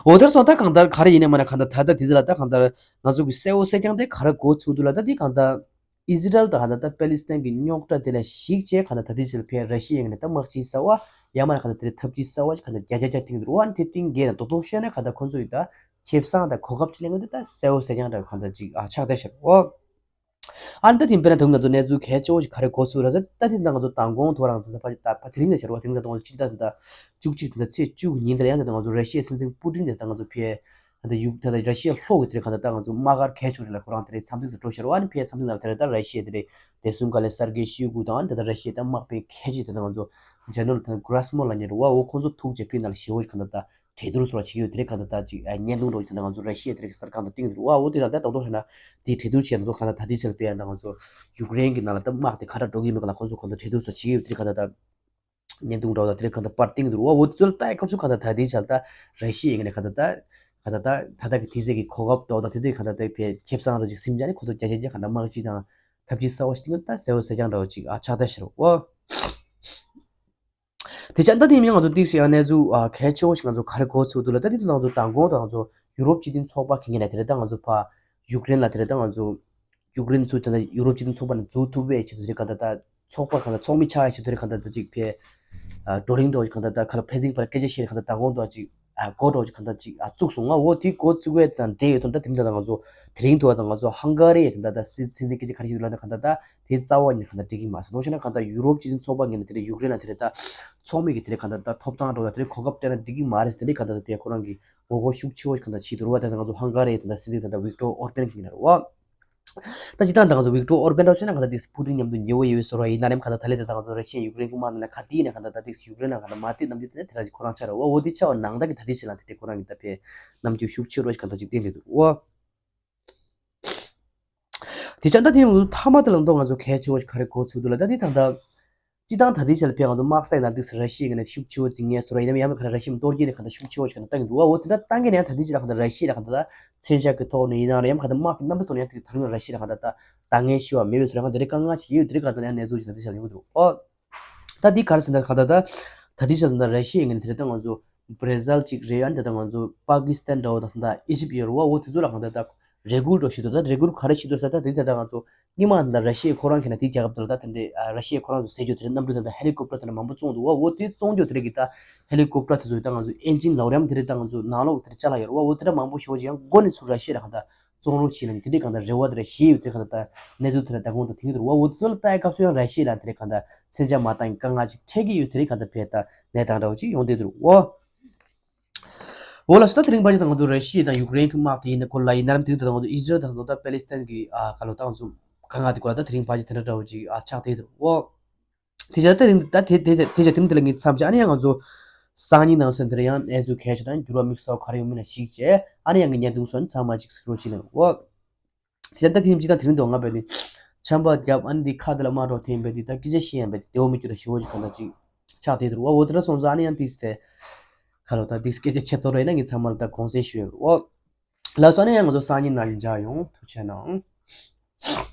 འོ་དེར་སོང་ད་གང་ལྟར་ག་རེ་ཡིན་ནའི་མ་ན་གང་ལྟར་ད་ལྟ་དེ་ཚོ་ལ་ད་གང་ལྟར་ང་ཚོ་གི་གསལ་བོ་གསལ་རྐྱང་དེ་ག་རེ་གོ་ཚུགས་འདུག་ལ། ད་དེ་གང་ལྟར་ཨི་ཟི་རལ་དང་གང་ལྟར་ད་པེ་ལི་སི་ཐན་གྱི་རྙོག་དྲ་དེ་ལ་གཞིགས་བྱས་གང་ལྟར་ད་ལྟའི་ཆར་ཕེ་ར་ཤི་ཡའི་ངོས་ནས་ད་དམག་སྤྱི་གསར་བ་ཡང་མ་ན་གང་ལྟར་དེ་ལ་འཐབ་ཇུས་གསར་བ་ཞིག་གང་ལྟར་བརྒྱ་ཆ་བརྒྱ་བཏིང་འདུག་རུ་བ། ཨ་ནི་དེ་བཏིང་གས་དང་རྡོག་རྡོག་བཤད་ན་གང་ལྟར་ཁོ་ཚོ་ཡི་ད་ཁེ་བཟང་དང་གོ་སྐབས་ཅིག་ལེན་གི་འདུག་ད་གསལ་བོ་གསལ་རྐྱང་འདྲ་བོ་གང་ལྟར་ཅིག་ཨ་ཆགས་བསྡད་ཤག་རུ་བ། ཨ་ནི་ད་དེ་འབད་ན་ད་ང་ཚོ་གནས་ཚུལ་གལ་ཆེ་བོ་ཞིག་ག་རེ་གོ་ཚུགས་ར་ཟེར། ད་དེ་ད་ང་ཚོ་མདང་དགོང་ཐོག་རང་ཚོ་ད་ཕ་ད་ཕ་དེ་རིང་ལ་ཤར་བ་དེ་རིང་ད་ང་ཚོ་སྤྱི་ཟླ་ད་བཅུ་གཅིག་དེ་ད་ཚེས་བཅུ་གི་ཉིན་དེ་ལ་ཡང་དེ་ད་ང་ཚོ་ར་ཤི་ཡའི་སྲིད་འཛིན་པུ་ཏིན་དེ་ད་ང་ཚོ་ཕེ་ད་ད་ཡུག་ད་ད་ར་ཤི་ཡ་ལྷོ་གི་དེ་རེད་གང་ད་ད་ང་ཚོ་དམག་སྒར་གལ་ཆེ་བོ་རེད་ལ་ཁོ་རང་དེ་རིང་འཚམས་གཟིགས་སུ་འགྲོ་ཤར་བ། ཨ་ནི་ཕེ་འཚམས་གཟིགས་ནང་དེ་རེད་ད་ར་ཤི་ཡ་དེ་རེད་བདེ་སྲུང་བཀའ་བློན་སར་གེ་ཤོའི་གུ་དང་ཨ་ནི་ད་ད་ར་ཤི་ཡའི་ད་དམག་དཔོན་གལ་ཆེ་དེ་ད་ང་ཚོ་ཇེ་ནེ་རལ་ད་གྷ་ར་སི་མོ་ལབ་མཁན་རེད་བ། འོ་ཁོང་ཚོ་ཐུག་བྱས་ཕེ་ནང་ལ་ཞེ་བོ་ཞིག་གང་ད་ད། གྲོས་བསྡུར་སོགས་བྱེད་ཀྱི་ཡོད། དེ་རིང་གང་ལྟར་ད་ཅིག་བརྙན་ཐུང་འདྲ་བོ་ཞིག་ད་ང་ཚོ་ར་ཤི་ཡ་དེ་རིང་གསར་ཁང་དུ་བཏིང་འདུག་བ། འོ་དེ་ལ་ད་རྡོག་རྡོག་བྱས་ན་དེ་གྲོས་བསྡུར་བྱས་ན་ཚོ་གང་ལྟར་ད་ལྟའི་ཆར་དཔེ་ཡང་ད་ང་ཚོ་ཡུཀ་རེན་གྱི་ནང་ལ་ད་དམག་དེ་ག་འདྲ་འགྲོ་གི་ཡོད་མེད་ག་ལ་ཁོང་ཚོ་གང་ལྟར་གྲོས་བསྡུར་སོགས་བྱེད་ཀྱི་ཡོད། དེ་རིང་གང་ལྟར་ད་བརྙན་ཐུང་འདྲ་བོ་ད་དེ་རིང་གང་ལྟར་པར་བཏིང་འདུག་བ། འོ་དེ་ཚོ་ལ་ལྟ་ཡི་སྐབས་སུ་གང་ལྟར་ད་ལྟའི་ཆར་ད་ར་ཤི་ཡའི་ངོས་ནས་གང་ལྟར་ད་གང་ལྟར་ད་ད་ལྟ་གི་དུས་ཚོད་ཀྱི་གོ་སྐབས་འདྲ་བོ་དང་དེ་ཚོ་གང་ལྟར་ད་བས་ཁེ་བཟང་འདྲ་ཅིག་སེམས་ཅན་ནི་ཁོ་ཚོ་རྒྱ་ཆེ་རྒྱ་གང་ལྟར་དམག་སྤྱི་དང་འཐབ་ཇུས་གསར་བ་ཞིག་བཏིང་ད་གསལ་བོ་གསལ་རྐྱང་འདྲ་བོ་ཅིག་ཨ་ཆགས་ད་ཤར་བ། དེ་ཆ་ད་དེ་མིན་ང་ཚོ་ཏིག་ཙམ་ཡང་གནས་ཚུལ་ཨ་གལ་ཆེ་བོ་ཞིག་ང་ཚོ་ག་རེ་གོ་ཚུགས་འདུག་ལ། ད་དེ་དུས་ང་ཚོ་མདང་དགོང་དང་ང་ཚོ་ཡུ་རོབ་སྤྱི་མཐུན་ཚོགས་པ་གི་ངོས་ནས་དེ་རེད་ད་ང་ཚོ་ཕ་ཡུཀ་རེན་ལ་དེ་རེད་ད་ང་ཚོ་ཡུཀ་རེན་ཚུར་ད་ལྟ་ཡུ་རོབ་སྤྱི་མཐུན་ཚོགས་པ་ནས་འཛུལ་ཐུབ་པའི་ཆེད་དུ་དེ་རེད་གང་ལྟར་ད་ཚོགས་པ་གང་ལྟར་ཚོགས་མི་ཆགས་ཡའི་ཆེད་དུ་རེད་གང་ལྟར་ད་ཅིག་ཕེ་ཨ་བགྲོ་གླེང་འདྲ་བོ་ཞིག་གང་ལྟར་ད་ག་ལ་ཕན་ཚུན་བར་སྐད་ཆ་བཤད་གང་ལྟར་མདང་དགོང་དུ་ཅིག་ཨ་འགོ་འདྲ་བོ་ཞིག་གང་ལྟར་ཅིག་ཨ་བཙུགས་སོང་ང་། འོ་དེ་འགོ་བཙུགས་པའི་དང་འབྲེལ་ཡོད་དོན་ད་དེ་རིང་ད་ལྟ་ང་ཚོ་དེ་རིང་ཐོག་ད་ང་ཚོ་ཧང་ག་རི་ཡའི་དེ་ད་ད་སྲིད་སྲིད་འཛིན་སྐད་ཆ་ག་རེ་ཞིག་ལབ་ན་གང་ལྟར་ད། དེ་རྩ་བ་ཉིད་ནས་གང་ལྟར་འགྲིག་གི་མ་རེད། དོ་ཤེ་ན་གང་ལྟར་ཡུ་རོབ་སྤྱི་མཐུན་ཚོགས་པ་ངོས་ནས་དེ་འདྲ་ཡུཀ་རེན་ལ་དེ་འདྲ་ད་ཚོགས་མི་གི་དེ་འདྲ་གང་ལྟར་ད་ཐོབ་ཐང་འགྲོ་ད་དེ་འདྲ་གོ་སྐབས་སྤྲད་ན་འགྲིག་གི་མ་རེད་དེ་འདྲ་གང་ལྟར་དེ་ཁོ་རང་གི་ངོ་རྒོལ་ཤུགས་ཆེ་བོ་ཞིག་གང་ལྟར་བྱེད་འདུག་རེད་བ། དེ་ང་ཚོ་ཧང་ག་རི་ཡི་དེ་འདྲ་སྲིད་འཛིན་དེ་འདྲ་ཝིག་ཏོར་ཨོར་བན་གི་ངོས་ནས་རེད་བ། ད་སྤྱིར་བཏང་ད་ང་ཚོ་ཝིག་ཏོར་ཨོར་བན་འདྲ་བོ་བྱས་ན་གང་ལྟར་དེ་སི་པུ་ཏིན་མཉམ་དུ་ཉེ་བོ་ཡོད་པའི་བཟོ་འདྲ་ཡིན་ན་ནའང་གང་ལྟར་ད་ལས་དེ་ད་ང་ཚོ་ར་ཤི་ཡ་ཡུཀ་རེན་གི་དམག་ནང་ལ་ག་དུས་ཡིན་ན་གང་ལྟར་ད་དེ་ཡུཀ་རེན་ལ་གང་ལྟར་མ་བསྡད་ནམ་དུས་དེ་ནས་དེ་རང་གི་ཁོ་རང་ཆགས་རེད་བ། འོ་དེ་ཆགས་པ་ནང་ལྟར་གི་ད་དེ་ཆེད་ལ་དེ་དེ་ཁོ་རང་གི་ད་ཕེ་རྣམ་འགྱུར་ཤུགས་ཆེ་རུ་ཞིག་གང་ལྟར་ཅིག་བསྟན་བསྡད་འདུག་རེད་བ། དེ་ཆ་ད་དེ་ཡང་མཐའ་མ་དེ་ལ་མདོ་ང་ཚོ་གལ་ཆེ་བ་ཞིག་ག་རེ་གོ་ཚུལ་འདུག་ལ། ད་དེ་ད་ལྟ་སྤྱི་བཏང་ད་ལྟའི་ཆ་ལ་ཕེ་ང་ཚོ་དམག་ས་ཡི་ནང་དུ་ར་ཤི་ཡའི་ངོས་ནས་ཤུགས་ཆེ་བོ་འཛིང་ངེས་བཟོ་འདྲ་ཡིན་ནམ། ཡང་མིན་ག་ར་ར་ཤི་ཡའི་གཏོར་སྐྱོན་དེ་ག་ད་ཤུགས་ཆེ་བོ་ཞིག་ག་ད་བཏང་གི་འདུག་བ། འོ་དེ་འདྲ་བཏང་གི་ནའང་ད་ལྟའི་ཆ་ལ་ག་ད་ར་ཤི་ཡ་ལ་ག་ད་མཚོན་ཆ་གི་ཐོག་ནས་ཡིན་ནའང་ཡང་ག་ད་དམག་གི་གནམ་གྲུ་ཐོག་ནས་ཡང་དེ་ད་རུང་ར་ཤི་ཡ་ལ་ག་ད་ད་འདང་ངེས་ཤོར་བ་མེད་པའི་བཟོ་འདྲ་གང་དེ་འདྲའི་དཀའ་ངལ་ཞིག་ཡོད། དེ་འདྲའི་ག་ད་ཡང་གནས་ཚུལ་ཞིག་ད་ལྟའི་ཆ་ལ་ཡོང་གི་འདུག་ཨོ། ད་འདི་ག་རེ་ཟེར་ན་གང་ལྟར་ད་ད་ལྟའི་ཆར་ད་ར་ཤི་ཡའི་ངོས་ནས་དེ་ལྟར་ད་ང་ཚོ་ བྷ་ར་ཟིལ་གཅིག་རེད། ཨ་ནི་ད་ལྟ་ང་ཚོ་པ་ཀི་སི་ཐན་འདྲ་བོ་དང་ད་ཨི་ཇིབ་ཡོད་རེད་བ། འོ་དེ་ཚོ་ལ་གང་ལྟར་ད་རེ་སྐུལ་འདྲ་བོ་ཞིག་འདུག་ད་རེ་སྐུལ་ག་རེ་བྱེད་འདུག་ཟེར་ད་དེ་ད་ལྟ་ང་ཚོ་སྔོན་མ་ད་ལྟ་ར་ཤི་ཡའི་ཁོ་རང་གི་ན་དེ་རྒྱལ་ཁབ་དེ་ལ་ད་དེ་འདྲའི་ཨ་ར་ཤི་ཡའི་ཁོ་རང་ཚོ་ཟེར་རྒྱུ་དེ་འདྲ་གནམ་གྲུ་དེ་འདྲ་ཧེ་ལི་ཀོབ་ཊར་དེ་འདྲ་མང་པོ་བཙོང་འདུག་བ། འོ་དེ་བཙོང་རྒྱུ་དེ་རིགས་ཀྱི་ད་ཧེ་ལི་ཀོབ་ཊར་དེ་ཚོ་ད་ང་ཚོ་ཨེན་ཇིན་ལོག་རམ་དེ་རིགས་ད་ང་ཚོ་ནང་ལོགས་དེ་འདྲ་ཅ་ལག་ཡོད་རེད་བ། འོ་དེ་འདྲ་མང་པོ་ཞེ་པོ་ཅིག་ཡང་མགོ་ནས་ཚུར་ར་ཤི་ཡ་ལ་གང་ལྟར་བཙོང་རོགས་བྱེད་ལ་ནི་དེ་འདྲའི་གང་ལྟར་རེ་བ་དེ་འདྲ་ཞེ་ཡོད་དེ་གང་ལྟར་ད་གནས་ཚུལ་དེ་འདྲ་ད་གོང་དུ་དེང་དུ་རེད་བ། འོ་དེ་ཚོ་ལ་ལྟ་ཡ་སྐབས་སུ་ཡང་ར་ཤི་ཡ་ལ་དེ་འདྲའི་གང་ལྟར་མཚོན་ཆ་མ་བཏང་གི་དཀའ་ངལ་ཅིག་འཕྲད་ཀྱི་ཡོད་དེ་རིགས་གང་ལྟར་བས་ད་གནས་སྟངས་འདྲ་བོ་ཅིག་ཡོང་བསྡད་འདུག་བ། འོ་ལགས་སོ། ད་དེ་རིང་ཕལ་ཆེར་ད་ང་ཚོ་ར་ཤི་ཡ་དང་ཡུཀ་རེན་གྱི་དམག་དེ་ཡིན་ན་གོ་ལ་ཡིན་ནའང་དེ་ད་ང་ཚོ་ཨི་ཟི་རལ་དང་ད་ལྟ་པེ་ལི་སི་ཐན་གྱི་ཨ་ག་ལོ་ད་ང་ཚོ་དཀའ་ངལ་དེ་གོ་ལ་ད་དེ་རིང་ཕལ་ཆེར་དེ་འདྲ་འདྲ་བོ་ཅིག་ཨ་ཆགས་བསྡད་འདུག་བ། དེ་བྱས་ད་དེ་རིང་ད་དེ་དེ་དེ་བྱས་དེ་རིང་དེ་ལ་ངས་མཚམས་བཅད། ཨ་ནི་ཡང་ང་ཚོ་སང་ཉིན་ནང་ཚུན་དེར་ཡང་གནས་ཚུལ་གལ་ཆེ་དང་འགྱུར་བ་དམིགས་བསལ་ག་རེ་ཡོང་མིན་ལ་གཞིགས་བྱས། ཨ་ནི་ཡང་གི་བརྙན་ཐུང་སོགས་ནི་ཚང་མ་ཅིག་གཟིགས་རོགས་བྱེད་ལ་འོ། དེ་ད་དེ་ཡིན་གཅིག་དང་དེ་རིང་དུ་ང་བས་ནི་ཆམ་པ་བརྒྱབ། ཨ་ནི་འདི་ཁ་དེ་ལ་དམར་རོ་འཐེན་པས་འདི་ད་སྐད་ཆ་བཤད་ཡང་བས་འདི་བདེ་བོ་མི་འགྱུར་ཞེ་བོ་ཅིག་གང་ལྟར་ཅིག་ཆགས་བསྡད་འདུག་བ། འོ་དེ་འདྲ་སོང་ཙང་ཨ་ནི་ཡང་ཏིས་དེ་ཁ་ལོ་ད་ཏིས་སྐད་ཆ་ཁྱེད་ཚོ་རེད་ན་ངས་ཚང་མ་ལ་ད་དགོངས་སེལ་ཞུ་ཡོད་འོ། ལགས་སོ། ཨ་ནི་ཡང་ང་ཚོ་སང་ཉིན་ནང་ལ་མཇལ་ཡོང་། ཐུགས་རྗེ་གནང་།